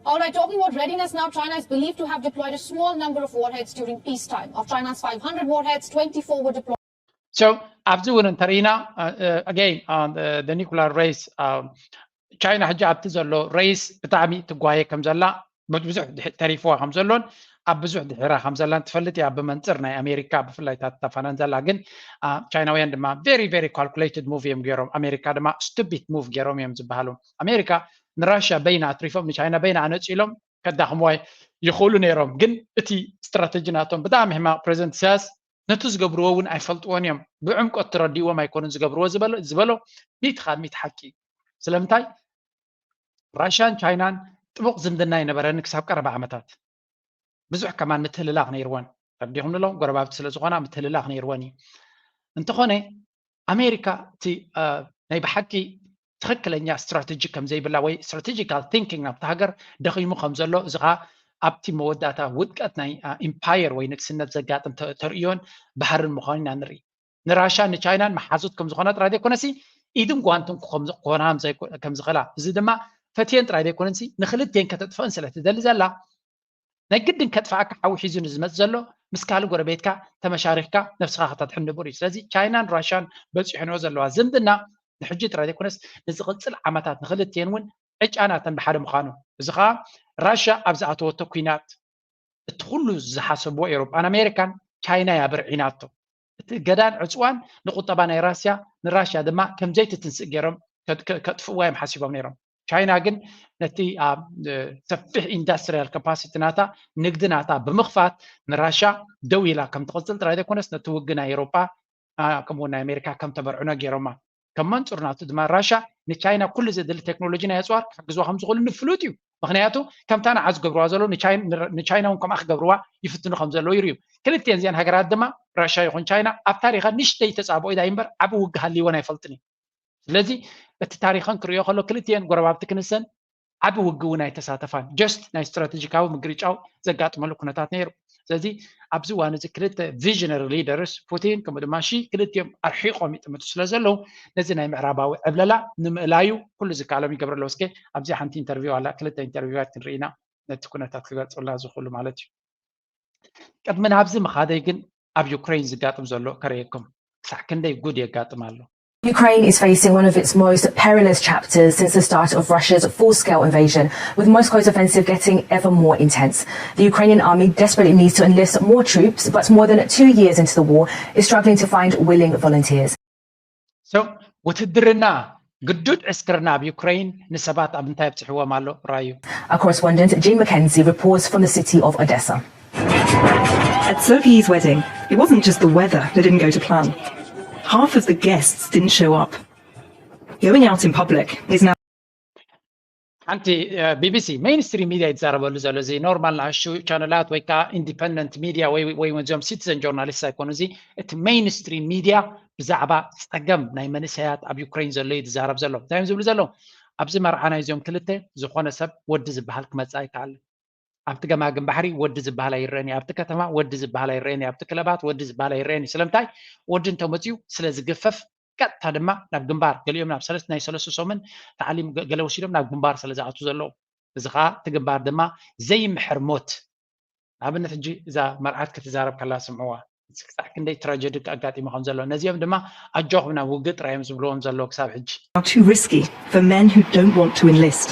All right, talking about readiness now, China is believed to have deployed a small number of warheads during peacetime. Of China's five hundred warheads, twenty-four were deployed. So ኣብዚ እውን እንተርኢና ኣገይን ኒኩላር ሬስ ቻይና ሕጂ ኣብቲ ዘሎ ሬስ ብጣዕሚ ትጓየ ከም ዘላ ብዙሕ ተሪፍዋ ከም ዘሎን ኣብ ብዙሕ ድሕራ ከም ዘላን ትፈልጥ እያ ብመንፅር ናይ ኣሜሪካ ብፍላይ ታተፋናን ዘላ ግን ቻይናውያን ድማ very very calculated move እዮም ገይሮም ኣሜሪካ ድማ stupid move ገይሮም እዮም ዝበሃሉ ኣሜሪካ ንራሽያ በይና ኣትሪፎም ንቻይና በይና ኣነፂሎም ከዳኽምዋ ይኽእሉ ነይሮም ግን እቲ ስትራተጂ ናቶም ብጣዕሚ ሕማቕ ፕሬዚደንት ኢሳያስ ነቲ ዝገብርዎ እውን ኣይፈልጥዎን እዮም ብዕምቆት ተረዲእዎም ኣይኮኑን ዝገብርዎ ዝበሎ ሚት ካብ ሚት ሓቂ ስለምንታይ ራሽያን ቻይናን ጥቡቕ ዝምድና ኣይነበረን ክሳብ ቀረባ ዓመታት ብዙሕ ከማን ምትህልላኽ ነይርወን ተረዲኹም ንሎ ጎረባብቲ ስለ ዝኾና ምትህልላኽ ነይርወን እዩ እንተኾነ ኣሜሪካ እቲ ናይ ብሓቂ ትኽክለኛ ስትራተጂ ከም ዘይብላ ወይ ስትራቴጂካል ቲንኪንግ ናብቲ ሃገር ደኺሙ ከም ዘሎ እዚ ከዓ ኣብቲ መወዳእታ ውድቀት ናይ ኢምፓየር ወይ ንግስነት ዘጋጥም ተርእዮን ባህርን ምዃኑ ኢና ንርኢ ንራሻ ንቻይናን መሓዙት ከም ዝኾና ጥራይ ዘይኮነሲ ኢድን ጓንትን ክኾና ከም ዝኽእላ እዚ ድማ ፈትየን ጥራይ ዘይኮነሲ ንክልቴን ከተጥፍአን ስለ ትደሊ ዘላ ናይ ግድን ከጥፍኣካ ሓዊ ሒዙ ንዝመፅ ዘሎ ምስ ካልእ ጎረቤትካ ተመሻሪኽካ ነብስኻ ከተድሕን ንቡር እዩ ስለዚ ቻይናን ራሽያን በፂሖንኦ ዘለዋ ዝምድና ንሕጂ ጥራይ ዘይኮነስ ንዝቕፅል ዓመታት ንክልቴን እውን ዕጫናተን ብሓደ ምዃኑ እዚ ከዓ ራሽያ ኣብ ዝኣተወቶ ኩናት እቲ ኩሉ ዝሓሰብዎ ኤውሮጳን ኣሜሪካን ቻይና እያ ብርዒናቶ እቲ ገዳን ዕፅዋን ንቁጠባ ናይ ራስያ ንራሽያ ድማ ከምዘይትትንስእ ገይሮም ከጥፍእዋ እዮም ሓሲቦም ነይሮም ቻይና ግን ነቲ ሰፊሕ ኢንዳስትሪያል ካፓሲቲ ናታ ንግዲ ናታ ብምኽፋት ንራሻ ደው ኢላ ከም ትቕፅል ጥራይ ዘይኮነስ ነቲ ውግእ ናይ ኤውሮጳ ከምኡ ናይ ኣሜሪካ ከም ተበርዕኖ ገይሮማ ከም መንፅር ናቱ ድማ ራሻ ንቻይና ኩሉ ዘድሊ ቴክኖሎጂ ናይ ኣፅዋር ክሕግዝዋ ከም ዝኽእሉ ንፍሉጥ እዩ ምክንያቱ ከምታ ንዓ ዝገብርዋ ዘሎ ንቻይና እውን ከምኣ ክገብርዋ ይፍትኑ ከም ዘለዉ ይርዩ ክልቲኤን እዚኣን ሃገራት ድማ ራሻ ይኹን ቻይና ኣብ ታሪኸን ንሽተይ ተፃብኦ ኢዳ እምበር ዓብ ውግ ሃልይወን ኣይፈልጥን እዩ ስለዚ እቲ ታሪኸን ክርእዮ ከሎ ክልቲኤን ጎረባብቲ ክንሰን ዓብ ውግ እውን ኣይተሳተፋን just ናይ ስትራቴጂካዊ ምግርጫው ዘጋጥመሉ ኩነታት ነይሩ ስለዚ ኣብዚ እዋን እዚ ክልተ ቪዥነሪ ሊደርስ ፑቲን ከምኡ ድማ ሺ ክልቲኦም ኣርሒቆም ይጥምቱ ስለ ዘለዉ ነዚ ናይ ምዕራባዊ ዕብለላ ንምእላዩ ኩሉ ዝከኣሎም ይገብሩ ኣለዉ እስከ ኣብዚ ሓንቲ ኢንተርቪው ኣላ ክልተ ኢንተርቪዋት ክንርኢ ኢና ነቲ ኩነታት ክገልፁልና ዝኽእሉ ማለት እዩ ቅድሚ ናብዚ ምኻደይ ግን ኣብ ዩክሬን ዝጋጥም ዘሎ ከርእየኩም ክሳዕ ክንደይ ጉድ የጋጥም ኣሎ Ukraine is facing one of its most perilous chapters since the start of Russia's full scale invasion, with Moscow's offensive getting ever more intense. The Ukrainian army desperately needs to enlist more troops, but more than two years into the war, is struggling to find willing volunteers. So ውትድርና ግዱድ ዕስክርና ኣብ ዩክሬን ንሰባት ኣብ እንታይ ኣብፅሕዎም ኣሎ? ራዩ Our correspondent Jane McKenzie reports from the city of Odessa. At Sergei's wedding, it wasn't just the weather that didn't go to plan. Half of the guests didn't show up. Going out in public is now ሓንቲ ቢቢሲ ሜይንስትሪም ሚድያ ይዛረበሉ ዘሎ እዚ ኖርማል ንኣሹ ቻነላት ወይ ከዓ ኢንዲፐንደንት ሚድያ ወይ እዚኦም ሲቲዘን ጆርናሊስት ኣይኮኑ። እዚ እቲ ሜይንስትሪም ሚድያ ብዛዕባ ፀገም ናይ መንእሰያት ኣብ ዩክሬን ዘሎ እዩ ዝዛረብ ዘሎ። እንታይ እዮም ዝብሉ ዘለዉ? ኣብዚ መርዓ ናይ እዚኦም ክልተ ዝኾነ ሰብ ወዲ ዝበሃል ክመፅእ ኣይከኣልን። ኣብቲ ገማግም ባሕሪ ወዲ ዝበሃል ኣይረአን እዩ። ኣብቲ ከተማ ወዲ ዝበሃል ኣይረአን እዩ። ኣብቲ ክለባት ወዲ ዝበሃል ኣይረአን እዩ። ስለምንታይ? ወዲ እንተመፅኡ ስለ ዝግፈፍ ቀጥታ ድማ ናብ ግንባር ገሊኦም ናብ ሰለስተ ናይ ሰለስተ ሰሙን ታዕሊም ገለ ወሲዶም ናብ ግንባር ስለ ዝኣቱ ዘለዉ እዚ ከዓ እቲ ግንባር ድማ ዘይምሕር ሞት ንኣብነት ሕጂ እዛ መርዓት ክትዛረብ ከላ ስምዕዋ ክሳዕ ክንደይ ትራጀዲ ኣጋጢሙ ከም ዘሎ ነዚኦም ድማ ኣጆኹም ናብ ውግእ ጥራዮም ዝብልዎም ዘለዉ ክሳብ ሕጂ are too risky for men who don't want to enlist.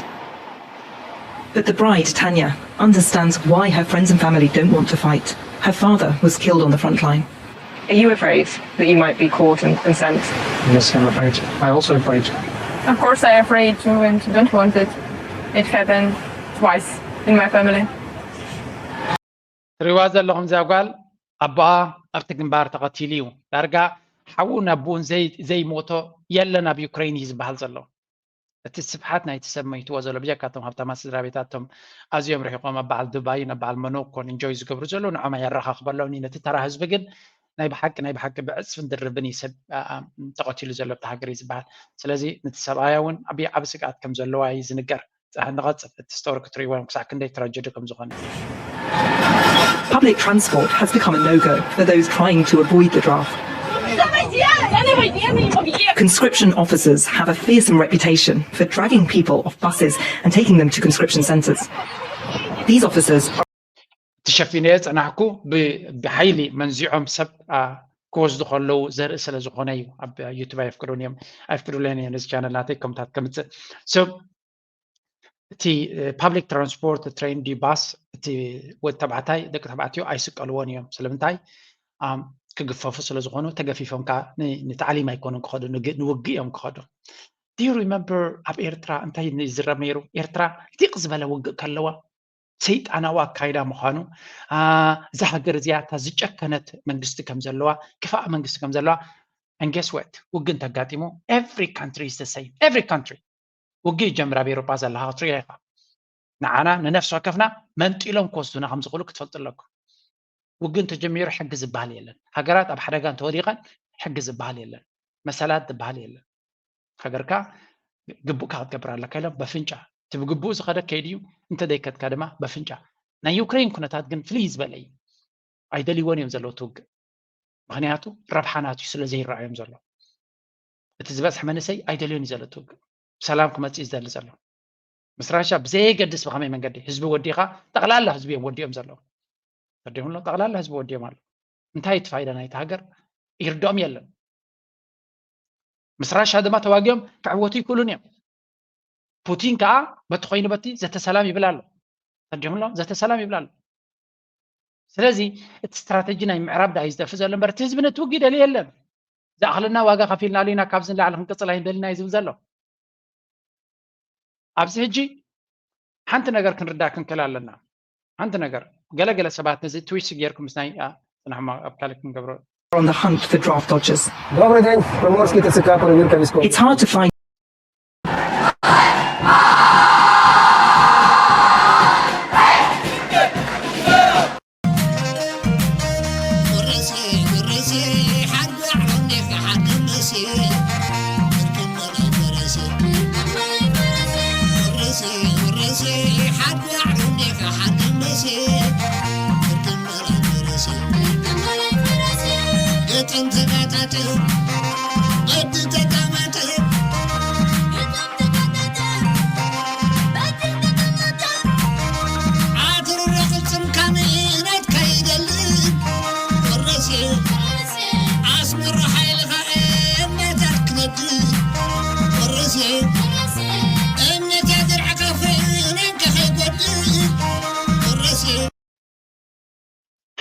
But the bride, Tanya, understands why her friends and family don't want to fight. Her father was killed on the front line. Are you afraid that you might be caught and, and sent? Yes, I'm afraid. I also afraid. Of course, I'm afraid too, and don't want it. It happened twice in my family. ትሪዋ ዘለኹም እዛ ጓል ኣቦኣ ኣብቲ ግንባር ተቐቲሉ እዩ። ዳርጋ ሓውን ኣቦኡን ዘይሞቶ የለን ኣብ ዩክሬን እዩ ዝበሃል ዘሎ። እቲ ስፍሓት ናይቲ ሰብ መይትዎ ዘሎ ብጀካቶም ሃብታማት ስድራ ቤታቶም ኣዝዮም ርሒቆም ኣብ በዓል ዱባይን ኣብ በዓል ሞኖኮን ኢንጆይ ዝገብሩ ዘለዉ ንዖም ኣየረኻኽበሎም እዩ። ነቲ ተራ ህዝቢ ግን ናይ ብሓቂ ናይ ብሓቂ ብዕፅፍን ድርብን እዩ ሰብ ተቐቲሉ ዘሎ ኣብቲ ሃገር እዩ ዝበሃል። ስለዚ ነቲ ሰብኣያ እውን ዓብዪ ዓብ ስግኣት ከም ዘለዋ እዩ ዝንገር። ንቐፅል እቲ ስቶሪ ክትሪእዎ እዮም ክሳዕ ክንደይ ትራጀዲ ከም ዝኾነ። Public transport has become a no-go for those trying to avoid the draft. Conscription officers have a fearsome reputation for dragging people off buses and taking them to conscription centres. These officers are ተሸፊነዮ ፀናሕኩ ብሓይሊ መንዚዖም ሰብ ክወስዱ ከለዉ ዘርኢ ስለ ዝኾነ እዩ። ኣብ ዩቱብ ኣይፍቅዱን እዮም ኣይፍቅዱለን እዮም ነዚ ቻነል ናተይ ከምታት ከምፅእ ሰብ እቲ ፓብሊክ ትራንስፖርት ትሬን ድዩ ባስ እቲ ወዲ ተባዕታይ ደቂ ተባዕትዮ ኣይስቀልዎን እዮም። ስለምንታይ? ክግፈፉ ስለ ዝኾኑ ተገፊፎም ከዓ ንታዕሊም ኣይኮኑን ክኸዱ ንውግእ እዮም ክኸዱ። Do you remember ኣብ ኤርትራ እንታይ ይዝረብ ነይሩ? ኤርትራ ዲቕ ዝበለ ውግእ ከለዋ ሰይጣናዊ ኣካይዳ ምዃኑ እዛ ሃገር እዚኣ እታ ዝጨከነት መንግስቲ ከም ዘለዋ ክፋእ መንግስቲ ከም ዘለዋ and guess what ውግእ እንተጋጢሙ every country is the same every country ውግእ ይጀምር ኣብ ኤሮጳ ዘለኻ ክትሪኦ ኢኻ ንዓና ንነፍሲ ወከፍና መንጢሎም ክወስዱና ከም ዝኽእሉ ክትፈልጡ ኣለኩም ውግእ እንተጀሚሩ ሕጊ ዝበሃል የለን ሃገራት ኣብ ሓደጋ እንተወዲቐን ሕጊ ዝበሃል የለን መሰላት ዝበሃል የለን ሃገርካ ግቡእካ ክትገብር ኣለካ ኢሎም በፍንጫ እቲ ብግቡእ ዝኸደ ከይድ እዩ እንተደይከድካ ድማ በፍንጫ ናይ ዩክሬን ኩነታት ግን ፍልይ ዝበለ እዩ ኣይደልይዎን እዮም ዘለዉ ትውግእ ምክንያቱ ረብሓ ናትዩ ስለ ዘይረኣዮም ዘሎ እቲ ዝበዝሐ መንእሰይ ኣይደልዮን እዩ ዘሎ ትውግእ ብሰላም ክመፅእ እዩ ዝደሊ ዘሎ ምስ ራሻ ብዘየገድስ ብከመይ መንገዲ ህዝቢ ወዲኻ ጠቕላላ ህዝቢ እዮም ወዲኦም ዘለዉ ተዲምሎ ጠቕላላ ህዝቢ ወዲኦም ኣሎ እንታይ እቲ ፋይዳ ናይቲ ሃገር ይርድኦም የለን ምስ ራሻ ድማ ተዋጊኦም ክዕወቱ ይክእሉን እዮም ፑቲን ከዓ በቲ ኮይኑ በቲ ዘተሰላም ይብል ኣሎ ተዲምሎ ዘተሰላም ይብል ኣሎ ስለዚ እቲ ስትራተጂ ናይ ምዕራብ ዳኣ እዩ ዝጠፍእ ዘሎ እምበር እቲ ህዝቢ ነቲ ውግእ ደልዩ የለን ዝኣኽለና ዋጋ ከፊልናሉ ኢና ካብዚ ንላዕሊ ክንቅፅል ኣይንደልና እዩ ዝብል ዘሎ ኣብዚ ሕጂ ሓንቲ ነገር ክንርዳእ ክንክእል ኣለና ሓንቲ ነገር ገለገለ ሰባት ነዚ ትዊስት ጌርኩም ምስ ናይ ፅናሕማ ኣብ ካልእ ክንገብሮ on the hunt for draft dodgers. Добрый день, Приморский Т Ц К, проверка висков. It's hard to find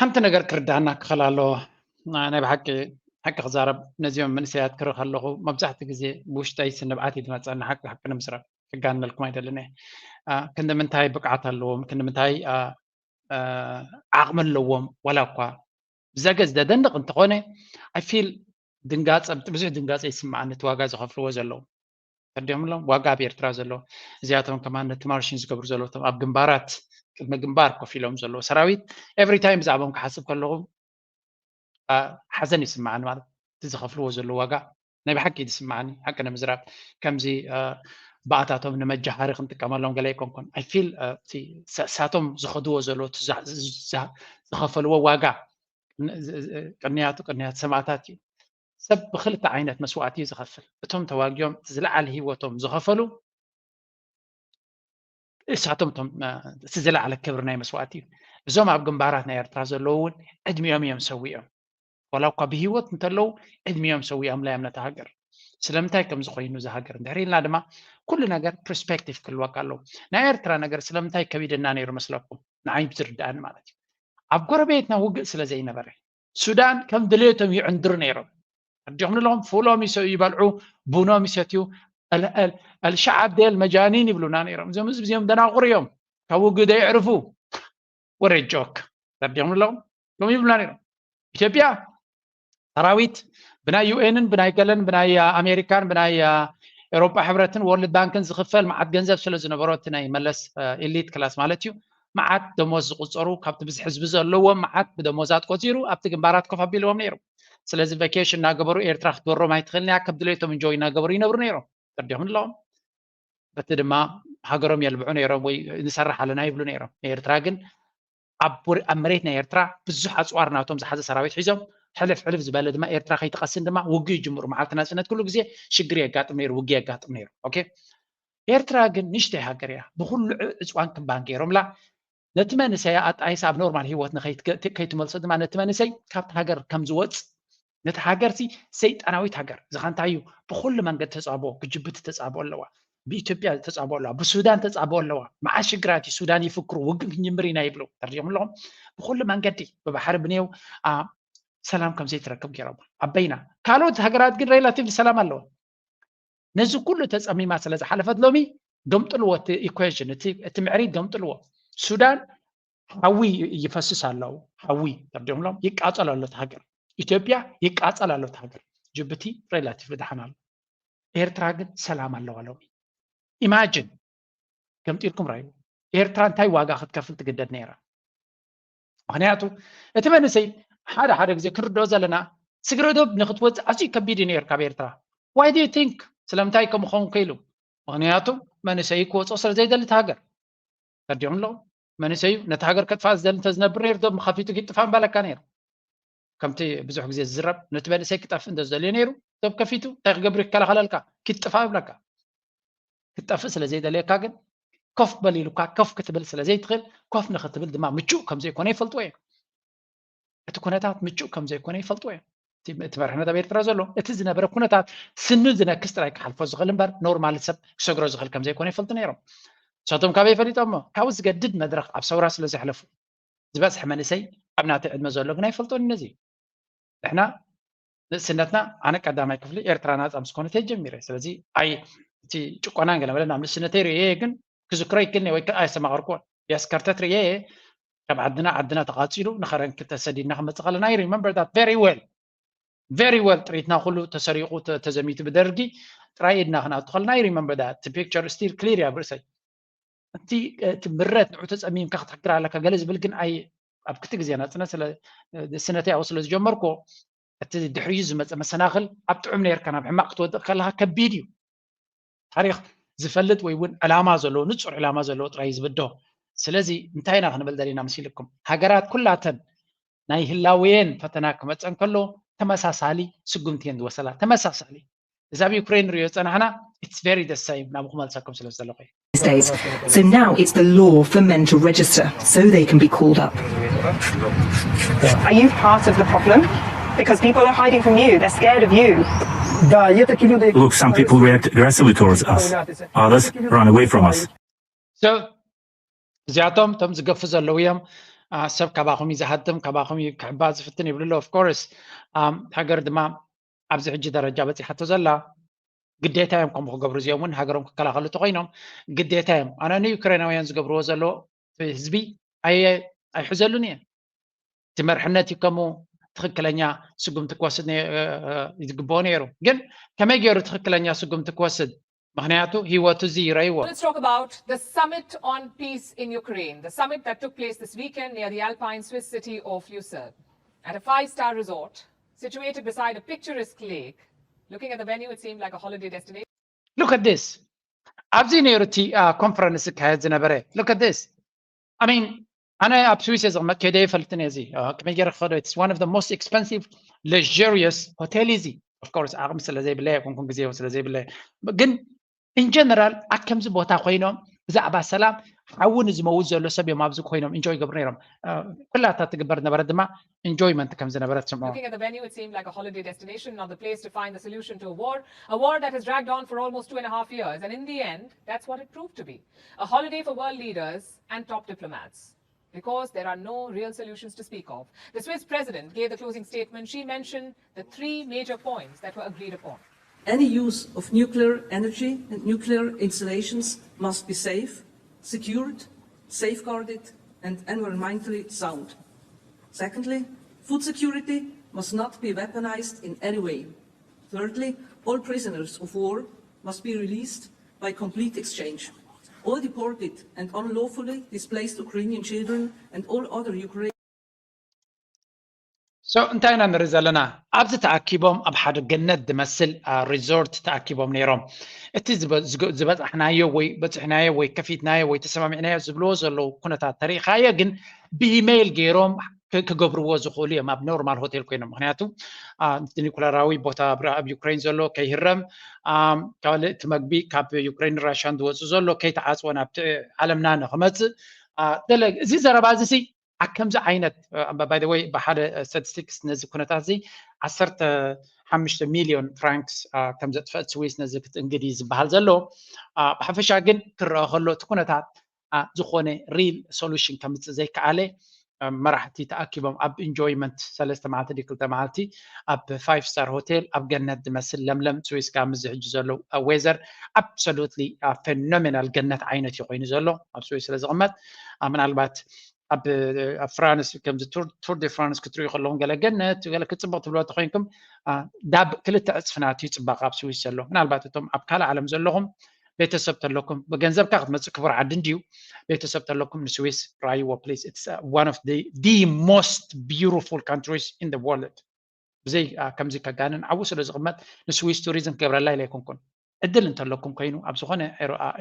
ሓንቲ ነገር ክርዳና ክኽእል ኣለዎ። ናይ ብሓቂ ሓቂ ክዛረብ ነዚኦም መንእሰያት ክርኢ ከለኹ መብዛሕትኡ ግዜ ብውሽጠይ ስንብዓት እዩ ዝመፀኒ። ሓቂ ሓቂ ንምስራብ ክጋነልኩም ኣይደልን እየ። ክንዲ ምንታይ ብቅዓት ኣለዎም፣ ክንዲ ምንታይ ዓቕሚ ኣለዎም፣ ዋላ እኳ ብዘገ ዝደደንቕ እንተኾነ I feel ድንጋፀ ብዙሕ ድንጋፀ ይስምዓኒ፣ እቲ ዋጋ ዝኸፍልዎ ዘለዉ ተርዲኦም ኣለዎም ዋጋ ኣብ ኤርትራ ዘሎ። እዚኣቶም ከማን ነቲ ማርሽን ዝገብሩ ዘለዉ እቶም ኣብ ግንባራት ቅድሚ ግንባር ኮፍ ኢሎም ዘለዉ ሰራዊት every time ብዛዕባኦም ክሓስብ ከለኹ ሓዘን ይስምዓኒ። ማለት እቲ ዝኸፍልዎ ዘለዉ ዋጋ ናይ ብሓቂ እዩ ዝስምዓኒ። ሓቂ ንምዝራብ ከምዚ ባእታቶም ንመጃሃሪ ክንጥቀመሎም ገለ ኣይኮንኩን። I feel እሳቶም ዝኸድዎ ዘለዉ ዝኸፈልዎ ዋጋ ቅንያቱ ቅንያት ሰማእታት እዩ። ሰብ ብክልተ ዓይነት መስዋእቲ እዩ ዝኸፍል። እቶም ተዋጊኦም እቲ ዝለዓለ ህይወቶም ዝኸፈሉ እሳቶም እቶም እቲ ዝለዓለ ክብሪ ናይ መስዋእቲ እዩ። እዞም ኣብ ግንባራት ናይ ኤርትራ ዘለዉ እውን ዕድሚኦም እዮም ሰዊኦም። ዋላ እኳ ብህይወት እንተለዉ ዕድሚኦም ሰዊኦም ላዮም ነታ ሃገር። ስለምንታይ ከምዚ ኮይኑ እዚ ሃገር እንድሕር ኢልና ድማ ኩሉ ነገር ፐርስፔክቲቭ ክህልወካ ኣለዎ። ናይ ኤርትራ ነገር ስለምንታይ ከቢድና ነይሩ መስለኩም? ንዓይ ዝርድኣኒ ማለት እዩ። ኣብ ጎረቤትና ውግእ ስለ ዘይነበረ ሱዳን ከም ድሌቶም ይዕንድሩ ነይሮም። ኣዲኹም ንለኹም ፍሎም ይሰ- ይበልዑ፣ ቡኖም ይሰትዩ። ኣልሸዓብ ደል መጃኒን ይብሉና ነይሮም። እዞም ህዝቢ እዚኦም ደናቁር እዮም፣ ካብ ውግእ ደይዕርፉ። ወረ ጆክ ኣዲኹም ንለኹም ሎም ይብሉና ነይሮም። ኢትዮጵያ ሰራዊት ብናይ ዩኤንን ብናይ ገለን ብናይ ኣሜሪካን ብናይ ኤሮጳ ሕብረትን ወርልድ ባንክን ዝኽፈል መዓት ገንዘብ ስለ ዝነበሮ እቲ ናይ መለስ ኤሊት ክላስ ማለት እዩ መዓት ደሞዝ ዝቁፀሩ ካብቲ ብዝሒ ህዝቢ ዘለዎም መዓት ብደሞዛት ቆፂሩ ኣብቲ ግንባራት ኮፍ ኣቢልዎም ነይሩ። ስለዚ ቫኬሽን እናገበሩ ኤርትራ ክትወሮም ኣይትኽእልን እያ፣ ከም ድሌቶም እንጆይ እናገበሩ ይነብሩ ነይሮም። ተርዲኹም ኣለዎም። በቲ ድማ ሃገሮም የልብዑ ነይሮም ወይ ንሰርሕ ኣለና ይብሉ ነይሮም። ንኤርትራ ግን ኣብ ወር- ኣብ መሬት ናይ ኤርትራ ብዙሕ ኣፅዋር ናቶም ዝሓዘ ሰራዊት ሒዞም ሕልፍ ሕልፍ ዝበለ ድማ ኤርትራ ከይትቐስን ድማ ውግእ ይጅምሩ። መዓልቲ ናፅነት ኩሉ ግዜ ሽግር የጋጥም ነይሩ፣ ውግእ የጋጥም ነይሩ። ኦኬ ኤርትራ ግን ንሽተይ ሃገር እያ። ብኩሉ ዕፅዋን ክባን ገይሮምላ ነቲ መንእሰይ ኣጣይሳ ኣብ ኖርማል ህይወት ንከይትመልሶ ድማ ነቲ መንእሰይ ካብቲ ሃገር ከም ዝወፅ ነቲ ሃገር ሲ ሰይጣናዊት ሃገር ዝኻንታዩ ብኩሉ መንገዲ ተፃብኦ ብጅቡቲ ተፃብኦ ኣለዋ ብኢትዮጵያ ተፃብኦ ኣለዋ ብሱዳን ተፃብኦ ኣለዋ መዓት ሽግራት እዩ ሱዳን ይፍክሩ ውግእ ክንጅምር ኢና ይብሉ ተርዲኦም ኣለኹም ብኩሉ መንገዲ ብባሕሪ ብኔው ሰላም ከም ዘይትረክብ ገይሮም ኣበይና ካልኦት ሃገራት ግን ሬላቲቭ ሰላም ኣለዋ ነዚ ኩሉ ተፀሚማ ስለ ዝሓለፈት ሎሚ ገምጥልዎ እቲ ኢኩዌሽን እቲ ምዕሪት ገምጥልዎ ሱዳን ሓዊ ይፈስስ ኣለዉ ሓዊ ተርዲኦምሎም ይቃፀል ኣሎ ሃገር ኢትዮጵያ ይቃፀል ኣሎ ሃገር ጅቡቲ ሬላቲቭ ድሓን ኣሎ ኤርትራ ግን ሰላም ኣለዋ ሎሚ ኢማጅን ገምጢልኩም ራዩ ኤርትራ እንታይ ዋጋ ክትከፍል ትግደድ ነይራ ምክንያቱ እቲ መንእሰይ ሓደ ሓደ ግዜ ክንርድኦ ዘለና ስግረ ዶብ ንክትወፅእ ኣዝዩ ከቢድ እዩ ነይሩ ካብ ኤርትራ why do you think ስለምንታይ ከምኡ ክኸውን ክኢሉ ምክንያቱ መንእሰይ ክወፅኦ ስለ ዘይደሊ እቲ ሃገር ተርዲኦም ኣለዉ መንእሰይ እዩ ነቲ ሃገር ከጥፋእ ዝደሊ እንተዝነብር ነይሩ ዶብ ከፊቱ ኪጥፋእ ምባለካ ነይሩ ከምቲ ብዙሕ ግዜ ዝዝረብ ነቲ መንእሰይ ክጠፍእ እንተዝደልዮ ነይሩ ዶብ ከፊቱ እንታይ ክገብር ይከላኸለልካ ኪጥፋእ ይብለካ ክትጠፍእ ስለ ዘይደልየካ ግን ኮፍ በል ኢሉካ ኮፍ ክትብል ስለ ዘይትኽእል ኮፍ ንክትብል ድማ ምቹእ ከም ዘይኮነ ይፈልጥዎ እዮም እቲ ኩነታት ምቹእ ከም ዘይኮነ ይፈልጥዎ እዮም እቲ መሪሕነት ኣብ ኤርትራ ዘሎ እቲ ዝነበረ ኩነታት ስኑ ዝነክስ ጥራይ ክሓልፎ ዝኽእል እምበር ኖርማል ሰብ ክሰግሮ ዝኽእል ከም ዘይኮነ ይፈልጡ ነይሮም ንሳቶም ካበይ ፈሊጦሞ ካብኡ ዝገድድ መድረኽ ኣብ ሰውራ ስለ ዘሕለፉ ዝበፅሐ መንእሰይ ኣብ ናተይ ዕድመ ዘሎ ግን ኣይፈልጦን ነዚ ንሕና ንእስነትና ኣነ ቀዳማይ ክፍሊ ኤርትራ ናፃ ምስ ኮነት እየ ጀሚረ ስለዚ ኣይ እቲ ጭቆናን ገለ መለ ናብ ንእስነተይ ርእየ ግን ክዝክሮ ይክልኒ ወይ ከዓ ኣይሰማቀርኩዎን የስ ከርተት ርእየ ከም ዓድና ዓድና ተቃፂሉ ንኸረን ክተሰዲድና ክመፅእ ከለና I remember that very well very well ጥሪትና ኩሉ ተሰሪቁ ተዘሚቱ ብደርጊ ጥራይ ኢድና ክንኣቱ ከለና I remember that እቲ picture still clear ኣብ ርእሰይ እቲ እቲ ምረት ንዑ ተፀሚምካ ክትሕግር ኣለካ ገለ ዝብል ግን ኣይ ኣብ ክልተ ግዜ ናፅነት ስለ ስነተይ ኣብኡ ስለ ዝጀመርኩ እቲ ድሕሪኡ ዝመፀ መሰናክል ኣብ ጥዑም ነርካ ናብ ሕማቅ ክትወድቅ ከለካ ከቢድ እዩ ታሪክ ዝፈልጥ ወይ እውን ዕላማ ዘለዎ ንፁር ዕላማ ዘለዎ ጥራይ ዝብድሆ ስለዚ እንታይ ኢና ክንብል ደሊና መሲልኩም ሃገራት ኩላተን ናይ ህላወየን ፈተና ክመፀን ከሎ ተመሳሳሊ ስጉምቲ እየን ዝወሰላ ተመሳሳሊ እዚ ኣብ ዩክሬን ንሪኦ ዝፀናሕና it's very the same ናብ ክመልሰኩም ስለ ዝደለኹ States. So now it's the law for men to register so they can be called up. Are you part of the problem? Because people are hiding from you. They're scared of you. Да, є такі люди, які Look, some people react aggressively towards us. Others run away from us. እዚኣቶም እቶም ዝገፉ ዘለዉ እዮም ሰብ ካባኹም እዩ ዝሃድም፣ ካባኹም እዩ ክሕባ ዝፍትን ይብሉ ኣለዉ። Of course፣ ሃገር ድማ ኣብዚ ሕጂ ደረጃ በፂሓቶ ዘላ ግዴታ እዮም ከምኡ ክገብሩ፣ እዚኦም እውን ሃገሮም ክከላኸሉ ተኮይኖም ግዴታ እዮም። ኣነ ንዩክሬናውያን ዝገብርዎ ዘለዎ ህዝቢ ኣይሕዘሉን እየ። እቲ መርሕነት እዩ ከምኡ ትኽክለኛ ስጉምቲ ክወስድ ዝግብኦ ነይሩ። ግን ከመይ ገይሩ ትኽክለኛ ስጉምቲ ክወስድ? ምክንያቱ ህይወቱ እዚ ይረይዎ። Let's talk about the summit on peace in Ukraine, the summit that took place this weekend near the Alpine Swiss city of Lucerne, at a five-star resort situated beside a picturesque lake. Looking at the venue, it seemed like a holiday destination. Look at this. ኣብዚ ነይሩ እቲ ኮንፈረንስ ዝካየድ ዝነበረ። Look at this. I mean፣ ኣነ ኣብ ስዊስ እየ ዝቕመጥ፣ ከይደ ይፈልጥን እየ። እዚ ከመይ ገይረ ክኸዶ? It's one of the most expensive, luxurious hotel እዩ እዚ። Of course፣ ዓቕሚ ስለ ዘይብለይ ኣይኮንኩን፣ ግዜ ስለ ዘይብለይ። ግን in general ኣብ ከምዚ ቦታ ኮይኖም ብዛዕባ ሰላም ሓዊ ንዝመውት ዘሎ ሰብ እዮም ኣብዚ ኮይኖም ኢንጆይ ይገብሩ ነይሮም። ኩላታ ትግበር ነበረ ድማ ኢንጆይመንት ከም ዝነበረ ትስምዖ። Looking at the venue, it seemed like a holiday destination, not the place to find the solution to a war, a war that has dragged on for almost two and a half years. And in the end, that's what it proved to be. A holiday for world leaders and top diplomats. Because there are no real solutions to speak of. The Swiss president gave the closing statement. She mentioned the three major points that were agreed upon. Any use of nuclear energy and nuclear installations must be safe, secured, safeguarded, and environmentally sound. Secondly, food security must not be weaponized in any way. Thirdly, all prisoners of war must be released by complete exchange. All deported and unlawfully displaced Ukrainian children and all other Ukrainian So እንታይ ኢና ንርኢ ዘለና? ኣብዚ ተኣኪቦም ኣብ ሓደ ገነት ዝመስል ሪዞርት ተኣኪቦም ነይሮም። እቲ ዝበፃሕናዮ ወይ በፅሕናዮ ወይ ከፊትናዮ ወይ ተሰማሚዕናዮ ዝብልዎ ዘለዉ ኩነታት ተሪኢኻዮ፣ ግን ብኢሜይል ገይሮም ክገብርዎ ዝኽእሉ እዮም ኣብ ኖርማል ሆቴል ኮይኖም። ምክንያቱ ኒኩለራዊ ቦታ ኣብ ዩክሬን ዘሎ ከይህረም፣ ካልእ እቲ መግቢ ካብ ዩክሬን ራሽያን ዝወፅእ ዘሎ ከይተዓፅወ ናብቲ ዓለምና ንክመፅእ። እዚ ዘረባ እዚ ኣብ ከምዚ ዓይነት፣ by the way፣ ብሓደ ስታቲስቲክስ ነዚ ኩነታት እዚ ዓሰርተ ሓሙሽተ ሚልዮን ፍራንክስ ከም ዘጥፈአት ስዊስ ነዚ ክትእንግድ እዩ ዝበሃል ዘሎ። ብሓፈሻ ግን ክረአ ከሎ እቲ ኩነታት ዝኾነ ሪል ሶሉሽን ከምፅእ ዘይከኣለ መራሕቲ ተኣኪቦም ኣብ ኢንጆይመንት ሰለስተ መዓልቲ ድዩ ክልተ መዓልቲ ኣብ ፋይቭ ስታር ሆቴል ኣብ ገነት ዝመስል ለምለም ስዊስ ካብ ምዚ ሕጂ ዘሎ ዌዘር ኣብሶሉትሊ ፌኖሜናል ገነት ዓይነት እዩ ኮይኑ ዘሎ ኣብ ስዊስ ስለ ዝቕመጥ። ምናልባት ኣብ ፍራንስ ከምዚ ቱር ደ ፍራንስ ክትሪኡ ከለኹም ገለ ገነት ገለ ክፅብቕ ትብልዎ ተኮይንኩም ዳብ ክልተ ዕፅፊ ናት እዩ ፅባቐ ኣብ ስዊስ ዘሎ። ምናልባት እቶም ኣብ ካልእ ዓለም ዘለኹም ቤተሰብ ተለኩም ብገንዘብካ ክትመፅእ ክቡር ዓዲ እንድዩ። ቤተሰብ ተለኩም ንስዊስ ራይዎ ፕሊስ። It's one of the most beautiful countries in the world. ብዘይ ከምዚ ከጋንን ዓቡ ስለ ዝቕመጥ ንስዊስ ቱሪዝም ክገብረላ ኢለ ኣይኮንኩን። ዕድል እንተለኩም ኮይኑ ኣብ ዝኾነ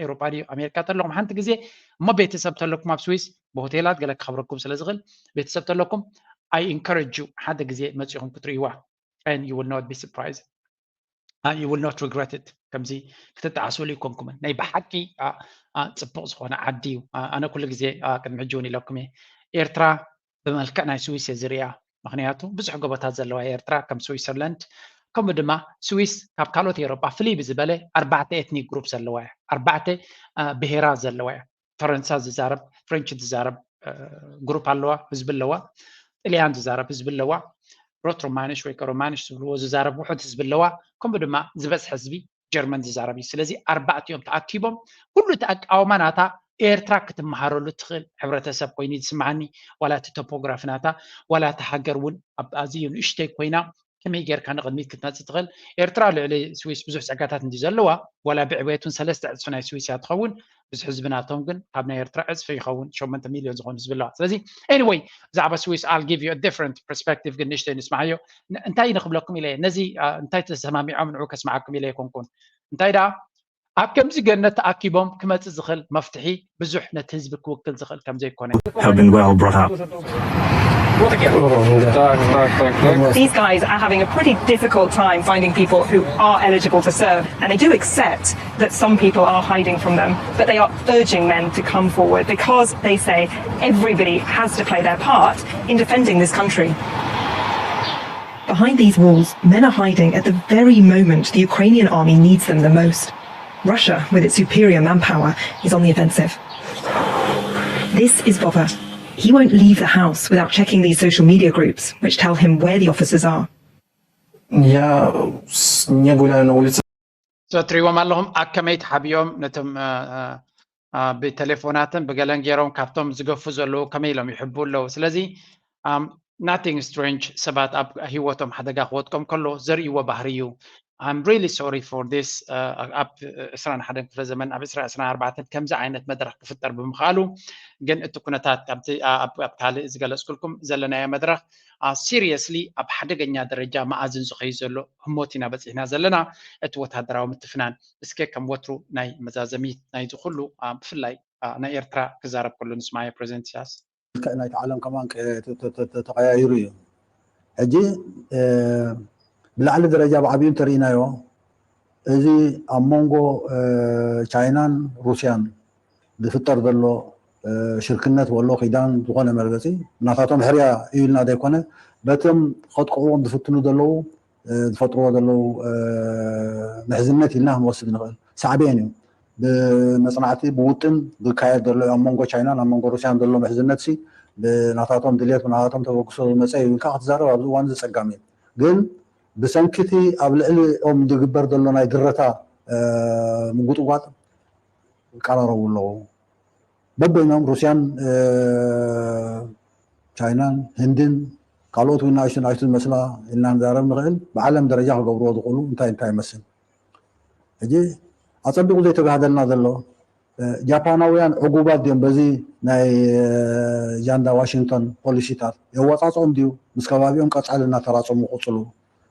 ኤሮጳ ድዩ ኣሜሪካ ተለኹም ሓንቲ ግዜ እሞ ቤተሰብ ተለኩም ኣብ ስዊስ ብሆቴላት ገለ ክኸብረኩም ስለ ዝኽእል ቤተሰብ ተለኩም I encourage you ሓደ ግዜ መፂኹም ክትርእይዋ and you will not be surprised. You will not regret it። ከምዚ ክትጠዓስሉ ይኮንኩምን ናይ ብሓቂ ፅቡቅ ዝኮነ ዓዲ እዩ። ኣነ ኩሉ ግዜ ቅድሚ ሕጂ እውን ኢለኩም እየ ኤርትራ ብመልክዕ ናይ ስዊስ እየ ዝሪኣ። ምክንያቱ ብዙሕ ጎቦታት ዘለዋ ኤርትራ ከም ስዊሰርላንድ ከምኡ ድማ ስዊስ ካብ ካልኦት ኤሮጳ ፍልይ ብዝበለ ኣርባዕተ ኤትኒክ ግሩፕ ዘለዋ እያ። ኣርባዕተ ብሄራት ዘለዋ እያ። ፈረንሳ ዝዛረብ ፍሬንች ዝዛረብ ግሩፕ ኣለዋ፣ ህዝቢ ኣለዋ። ጥልያን ዝዛረብ ህዝቢ ኣለዋ። ሮት ሮማንሽ ወይ ሮማንሽ ዝብልዎ ዝዛረብ ውሑድ ህዝቢ ኣለዋ። ከምኡ ድማ ዝበዝሐ ህዝቢ ጀርመን ዝዛረብ እዩ። ስለዚ ኣርባዕቲኦም ተኣኪቦም ኩሉ እቲ ኣቃውማ ናታ ኤርትራ ክትመሃረሉ ትኽእል ሕብረተሰብ ኮይኑ ዝስምዓኒ። ዋላ እቲ ቶፖግራፊ ናታ ዋላ እቲ ሃገር እውን ኣብ ኣዝዩ ንእሽተይ ኮይና ከመይ ጌርካ ንቕድሚት ክትመፅእ ትኽእል? ኤርትራ ልዕሊ ስዊስ ብዙሕ ፀጋታት እንዲ ዘለዋ ዋላ ብዕቤቱን ሰለስተ ዕፅፊ ናይ ስዊስ እያ ትኸውን። ብዙሕ ህዝቢ ናቶም ግን ካብ ናይ ኤርትራ ዕፅፊ ይኸውን። ሸሞንተ ሚልዮን ዝኾኑ ህዝቢ ኣለዋ። ስለዚ anyway ብዛዕባ ስዊስ I'll give you a different perspective ግን ንእሽተይ ንስማዓዮ። እንታይ ንክብለኩም ኢለ ነዚ እንታይ ተሰማሚዖም ንዑ ከስማዓኩም ኢለ ኣይኮንኩን። እንታይ ደኣ ኣብ ከምዚ ገነት ተኣኪቦም ክመፅእ ዝኽእል መፍትሒ ብዙሕ ነቲ ህዝቢ ክውክል ዝኽእል ከም ዘይኮነ have been well brought up. These guys are having a pretty difficult time finding people who are eligible to serve, and they do accept that some people are hiding from them, but they are urging men to come forward because they say everybody has to play their part in defending this country. Behind these walls, men are hiding at the very moment the Ukrainian army needs them the most. Russia, with its superior manpower, is on the offensive. This is Vova. He won't leave the house without checking these social media groups, which tell him where the officers are. Ja s- nie gulają na ulicy. So እትሪእዎም ኣለኹም ኣከመይ ተሓቢኦም ነቶም አ፣ አ፣ አ፣ ብቴሌፎናትን ብገለን ገይሮም ካብቶም ዝገፉ ዘለዉ ከመይ ኢሎም ይሕቡ ኣለዉ። ስለዚ um, nothing strange ሰባት ኣብ ህይወቶም ሓደጋ ክወድቆም ከሎ ዘርእይዎ ባህሪ እዩ። I'm really sorry for this uh, ኣብ ዕስራን ሓደን ክፍለ ዘመን ኣብ ዕስራ ዕስራን ኣርባዕተን ከምዚ ዓይነት መድረኽ ክፍጠር ብምኽኣሉ። ግን እቲ ኩነታት ኣብቲ ኣብ ኣብ ካልእ ዝገለጽኩልኩም ዘለናዮ መድረኽ seriously ኣብ ሓደገኛ ደረጃ መኣዝን ዝኸዩ ዘሎ ህሞት ኢና በጺሕና ዘለና። እቲ ወታደራዊ ምትፍናን እስከ ከም ወትሩ ናይ መዛዘሚት ናይዚ ኩሉ አ፣ ብፍላይ አ፣ ናይ ኤርትራ ክዛረብ ከሎ ንስማዮ ፕሬዚደንት ኢሳያስ። ናይቲ ዓለም ከማን ተቀያይሩ እዩ። ሕጂ ብላዕሊ ደረጃ ብዓብዩ እንተርኢናዮ፣ እዚ ኣብ መንጎ ቻይናን ሩስያን ዝፍጠር ዘሎ ሽርክነት ወሎ ኪዳን ዝኾነ መርገፂ ናታቶም ሕርያ እዩ ኢልና ዘይኮነ፣ በቶም ከጥቅዕዎም ዝፍትኑ ዘለዉ ዝፈጥርዎ ዘለዉ ምሕዝነት ኢልና ክንወስድ ንኽእል። ሳዕቤን እዩ። ብመፅናዕቲ ብውጥን ዝካየድ ዘሎ ኣብ መንጎ ቻይናን ኣብ መንጎ ሩስያን ዘሎ ምሕዝነት ሲ ብናታቶም ድልየት ብናታቶም ተበግሶ ዝመፀ እዩ ኢልካ ክትዛረብ ኣብዚ እዋን እዚ ፀጋም እዩ። ግን ብሰንኪቲ ኣብ ልዕሊኦም ዝግበር ዘሎ ናይ ድረታ ምጉጥጓጥ ይቀራረቡ ኣለዉ። በበይኖም ሩስያን ቻይናን ህንድን ካልኦት እውን ንኣሽቱ ንኣሽቱ ዝመስላ ኢልና ንዛረብ ንኽእል። ብዓለም ደረጃ ክገብርዎ ዝኽእሉ እንታይ እንታይ ይመስል? ሕጂ ኣጸቢቑ ዘይተጋህደልና ዘሎ ጃፓናውያን ዕጉባት ድዮም በዚ ናይ ጃንዳ ዋሽንግቶን ፖሊሲታት የወጻጽኦም ድዩ? ምስ ከባቢኦም ቀጻሊ እናተራጸሙ ክቕጽሉ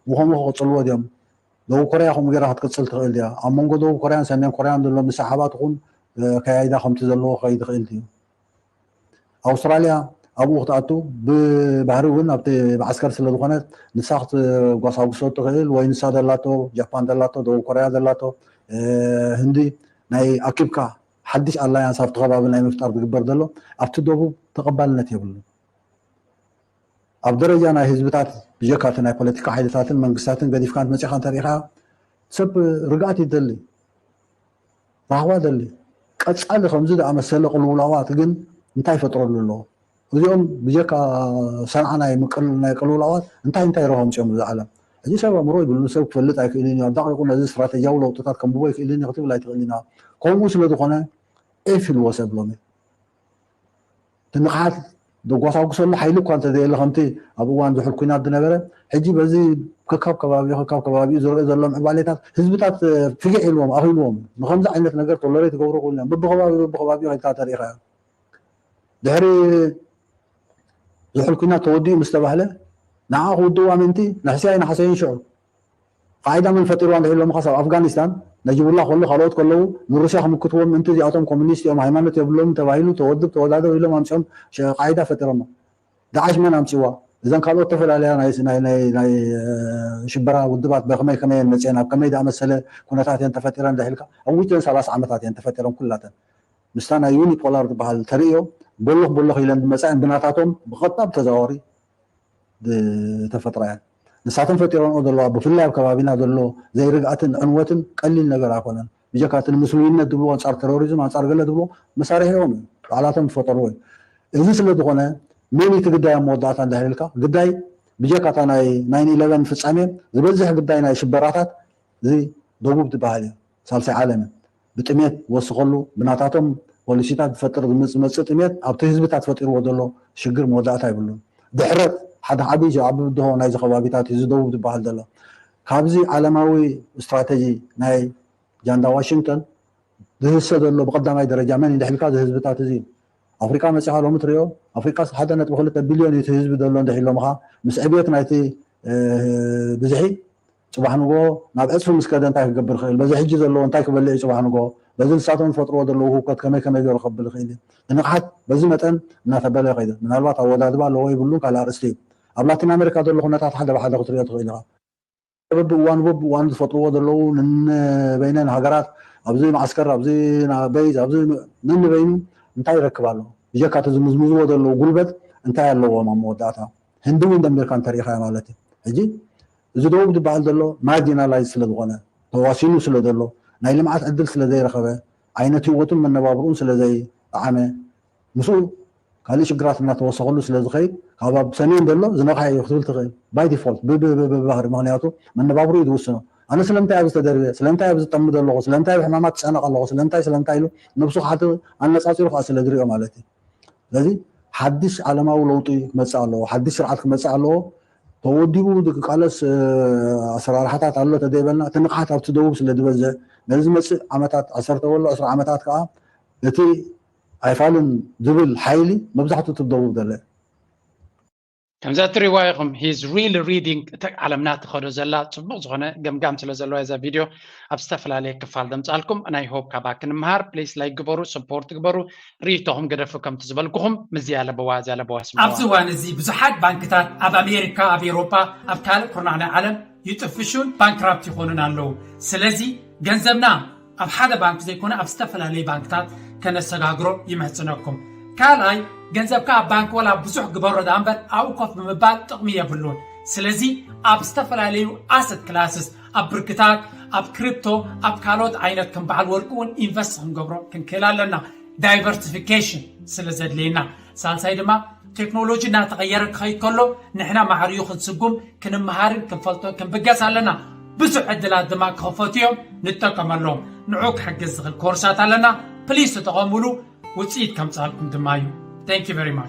ብኸምኡ ክቕጽልዎ ድዮም? ደቡብ ኮርያ ከምኡ ገይራ ክትቅጽል ትኽእል ድያ? ኣብ መንጎ ደቡብ ኮርያን ሰሜን ኮርያን ዘሎ ምስሕሓባት ኹን ከያይዳ ከምቲ ዘለዎ ክኸይድ ይኽእል ድዩ? ኣውስትራልያ ኣብኡ ክትኣቱ ብባህሪ እውን ኣብቲ መዓስከር ስለ ዝኾነት ንሳ ክትጓሳጉሶ ትኽእል ወይ ንሳ ደላቶ ጃፓን ደላቶ ደቡብ ኮርያ ደላቶ ህንዲ ናይ ኣኪብካ ሓድሽ ኣላያንስ ኣብቲ ከባቢ ናይ ምፍጣር ዝግበር ዘሎ ኣብቲ ደቡብ ተቐባልነት የብሉን። ኣብ ደረጃ ናይ ህዝብታት ብጀካ እቲ ናይ ፖለቲካ ሓይልታትን መንግስታትን ገዲፍካ መፂኻ እንተሪኢኻ ሰብ ርግኣት ይደሊ፣ ራህዋ ደሊ። ቀፃሊ ከምዚ ዝኣመሰለ ቅልውላዋት ግን እንታይ ይፈጥረሉ ኣሎ? እዚኦም ብጀካ ሰንዓ ናይ ምቅል ናይ ቅልውላዋት እንታይ እንታይ ረብሖ ኣምፅኦም እዚ ዓለም? ሕጂ ሰብ ኣእምሮ ይብሉ ሰብ ክፈልጥ ኣይክእልን እዩ። ኣዳቂቁ ነዚ ስትራተጂያዊ ለውጥታት ከንብቦ ኣይክእልን እዩ ክትብል ኣይትኽእልን ኢና። ከምኡ ስለ ዝኾነ ኤፍ ኢልዎ ሰብ ሎሚ እቲ ንቕሓት ዘጓሳጉሰሉ ሓይሊ እኳ እንተዘየለ ከምቲ ኣብ እዋን ዝሑል ኩናት ዝነበረ ሕጂ በዚ ከካብ ከባቢ ከካብ ከባቢኡ ዝረአ ዘሎ ምዕባሌታት ህዝብታት ፍግሕ ኢልዎም ኣኺልዎም ንከምዚ ዓይነት ነገር ቶለሬት ይገብሩ ክብሉ እዮም። በብከባቢ በብከባቢኡ ከይድካ ተሪኢኻዮ ድሕሪ ዝሑል ኩናት ተወዲኡ ምስ ተባህለ ንዓ ክውድእዋ ምእንቲ ናሕሲያ ኣይናሓሰዩን ሽዑ ቃዒዳ መን ፈጢርዋ እንድሕር ኢሎምኻስ ኣብ ኣፍጋኒስታን ነጅቡላ ከሎ ካልኦት ከለዉ ንሩስያ ክምክትዎም ምእንቲ እዚኣቶም ኮሚኒስት እዮም ሃይማኖት የብሎምን ተባሂሉ ተወድብ ተወዳደብ ኢሎም ኣምፅኦም ቃዒዳ ፈጢሮሞ። ዳዓሽ መን ኣምፅዋ? እዘን ካልኦት ተፈላለያ ናይ ሽበራ ውድባት በከመይ ከመይ እየን መፅአን ኣብ ከመይ ዝኣመሰለ ኩነታት እየን ተፈጢረን እንድሕር ኢልካ ኣብ ውሽጠን ሰላሳ ዓመታት እየን ተፈጢረን ኩላተን ምስታ ናይ ዩኒፖላር ዝበሃል ተርእዮ ቦሎኽ ቦሎኽ ኢለን ዝመፃ እየን ብናታቶም ብቐጥታ ብተዘዋወሪ ዝተፈጥራ እየን። ንሳተን ፈጢረንኦ ዘለዋ ብፍላይ ኣብ ከባቢና ዘሎ ዘይርግኣትን ዕንወትን ቀሊል ነገር ኣይኮነን። ብጀካ እቲ ንምስሉይነት ዝብልዎ ኣንፃር ቴሮሪዝም ኣንፃር ገለ ዝብልዎ መሳርሒኦም እዩ ባዕላቶም ዝፈጠርዎ እዩ። እዚ ስለ ዝኾነ መን እቲ ግዳይ ኣብ መወዳእታ እንድሕር ኢልካ ግዳይ ብጀካ እታ ናይ ናይን ኢለቨን ፍፃሜ ዝበዝሕ ግዳይ ናይ ሽበራታት እዚ ደቡብ ዝበሃል እዩ። ሳልሳይ ዓለም እዩ። ብጥሜት ዝወስኸሉ ብናታቶም ፖሊሲታት ዝፈጥር ዝመፅእ ጥሜት ኣብቲ ህዝብታት ፈጢርዎ ዘሎ ሽግር መወዳእታ ይብሉን። ድሕረት ሓደ ዓብዪ ዓቢ ብድሆ ናይዚ ከባቢታት እዚ ደቡብ ዝበሃል ዘሎ ካብዚ ዓለማዊ ስትራተጂ ናይ ጃንዳ ዋሽንግተን ዝህሰ ዘሎ ብቀዳማይ ደረጃ መን እንድሕልካ እዚ ህዝብታት እዚ ኣፍሪቃ መፂኻ ሎሚ ትሪኦ ኣፍሪቃ ሓደ ነጥቢ ክልተ ቢልዮን እዩ ህዝቢ ዘሎ እንድሕ ኢሎምኻ ምስ ዕብየት ናይቲ ብዝሒ ፅባሕ ንጎ ናብ ዕፅፊ ምስ ከደ እንታይ ክገብር ይኽእል በዚ ሕጂ ዘለዎ እንታይ ክበልዕ እዩ ፅባሕ ንጎ በዚ ንሳቶም ዝፈጥርዎ ዘለዉ ህውከት ከመይ ከመይ ገይሩ ከብል ይኽእል እዩ ንንቕሓት በዚ መጠን እናተበለ ይኸይድ ምናልባት ኣወዳድባ ኣለዎ ይብሉን ካልእ ኣርእስቲ እዩ ኣብ ላቲን ኣሜሪካ ዘሎ ኩነታት ሓደ ብሓደ ክትሪኦ ትኽእል ኢኻ በብእዋኑ በብእዋኑ ዝፈጥርዎ ዘለዉ ንንበይነን ሃገራት ኣብዚ ማዓስከር ኣብዚ በይዝ ኣብዚ ነንበይኑ እንታይ ይረክብ ኣሎ ብጀካ እቲ ዝምዝምዝዎ ዘለዉ ጉልበት እንታይ ኣለዎም ኣብ መወዳእታ ህንዲ እውን ደንቢርካ እንተሪኢኻዮ ማለት እዩ ሕጂ እዚ ደቡብ ዝበሃል ዘሎ ማርጂናላይዝ ስለ ዝኾነ ተዋሲኑ ስለ ዘሎ ናይ ልምዓት ዕድል ስለ ዘይረኸበ ዓይነት ህይወቱን መነባብርኡን ስለ ዘይጠዓመ ምስኡ ካልእ ሽግራት እናተወሰኸሉ ስለ ዝኸይድ ካብ ኣብ ሰሜን ዘሎ ዝነቕሐ እዩ ክትብል ትኽእል። ባይ ዲፎልት ብባህሪ፣ ምክንያቱ መነባብሩ እዩ ዝውስኖ። ኣነ ስለምንታይ ኣብዚ ተደርበ፣ ስለምንታይ ኣብዚ ዝጠምድ ኣለኹ፣ ስለምንታይ ብሕማማት ትጨነቕ ኣለኹ፣ ስለምንታይ ስለምንታይ ኢሉ ነብሱ ክሓት ኣነፃፂሩ ከዓ ስለ ዝሪኦ ማለት እዩ። ስለዚ ሓድሽ ዓለማዊ ለውጢ ክመፅእ ኣለዎ፣ ሓድሽ ስርዓት ክመፅእ ኣለዎ። ተወዲቡ ዝቃለስ ኣሰራርሓታት ኣሎ ተደይበልና እቲ ንቕሓት ኣብቲ ደቡብ ስለ ዝበዝሕ ነዚ ዝመፅእ ዓመታት ዓሰርተ ወሎ ዕስራ ዓመታት ከዓ እቲ ኣይፋልን ዝብል ሓይሊ መብዛሕትኡ እቲ ደቡብ ዘሎ። ከምዚ እትሪእዋ ኢኹም he's really reading እታ ዓለምና ትኸዶ ዘላ ፅቡቕ ዝኾነ ገምጋም ስለ ዘለዎ እዛ ቪድዮ ኣብ ዝተፈላለየ ክፋል ደምፃልኩም ናይ ሆፕ ካባ ክንምሃር please like ግበሩ support ግበሩ ሪኢቶኹም ገደፉ ከምቲ ዝበልኩኹም ምዚ ኣለበዋ እዚ ኣለበዋ ስምዋ ኣብዚ እዋን እዚ ብዙሓት ባንክታት ኣብ ኣሜሪካ ኣብ ኤሮፓ ኣብ ካልእ ኩርናዕ ናይ ዓለም ይጥፍሹን ባንክራፕት ይኾኑን ኣለዉ ስለዚ ገንዘብና ኣብ ሓደ ባንክ ዘይኮነ ኣብ ዝተፈላለዩ ባንክታት ከነሰጋግሮ ይምሕፅነኩም ካልኣይ ገንዘብካ ኣብ ባንክ ወላ ብዙሕ ግበሮ ዳ እምበር ኣብኡ ኮፍ ብምባል ጥቕሚ የብሉን ስለዚ ኣብ ዝተፈላለዩ ኣሰት ክላስስ ኣብ ብርክታት ኣብ ክሪፕቶ ኣብ ካልኦት ዓይነት ከም በዓል ወርቂ እውን ኢንቨስት ክንገብሮ ክንክእል ኣለና diversification ስለ ዘድልየና ሳልሳይ ድማ ቴክኖሎጂ እናተቐየረ ክኸይድ ከሎ ንሕና ማዕሪኡ ክንስጉም ክንመሃርን ክንፈልጦን ክንብገስ ኣለና ብዙሕ ዕድላት ድማ ክኸፈቱ እዮም ንጠቀመሎም ንዑ ክሕግዝ ዝኽእል ኮርሳት ኣለና ፕሊስ ተጠቐሙሉ ውፅኢት ከምፃልኩም ድማ እዩ thank you very much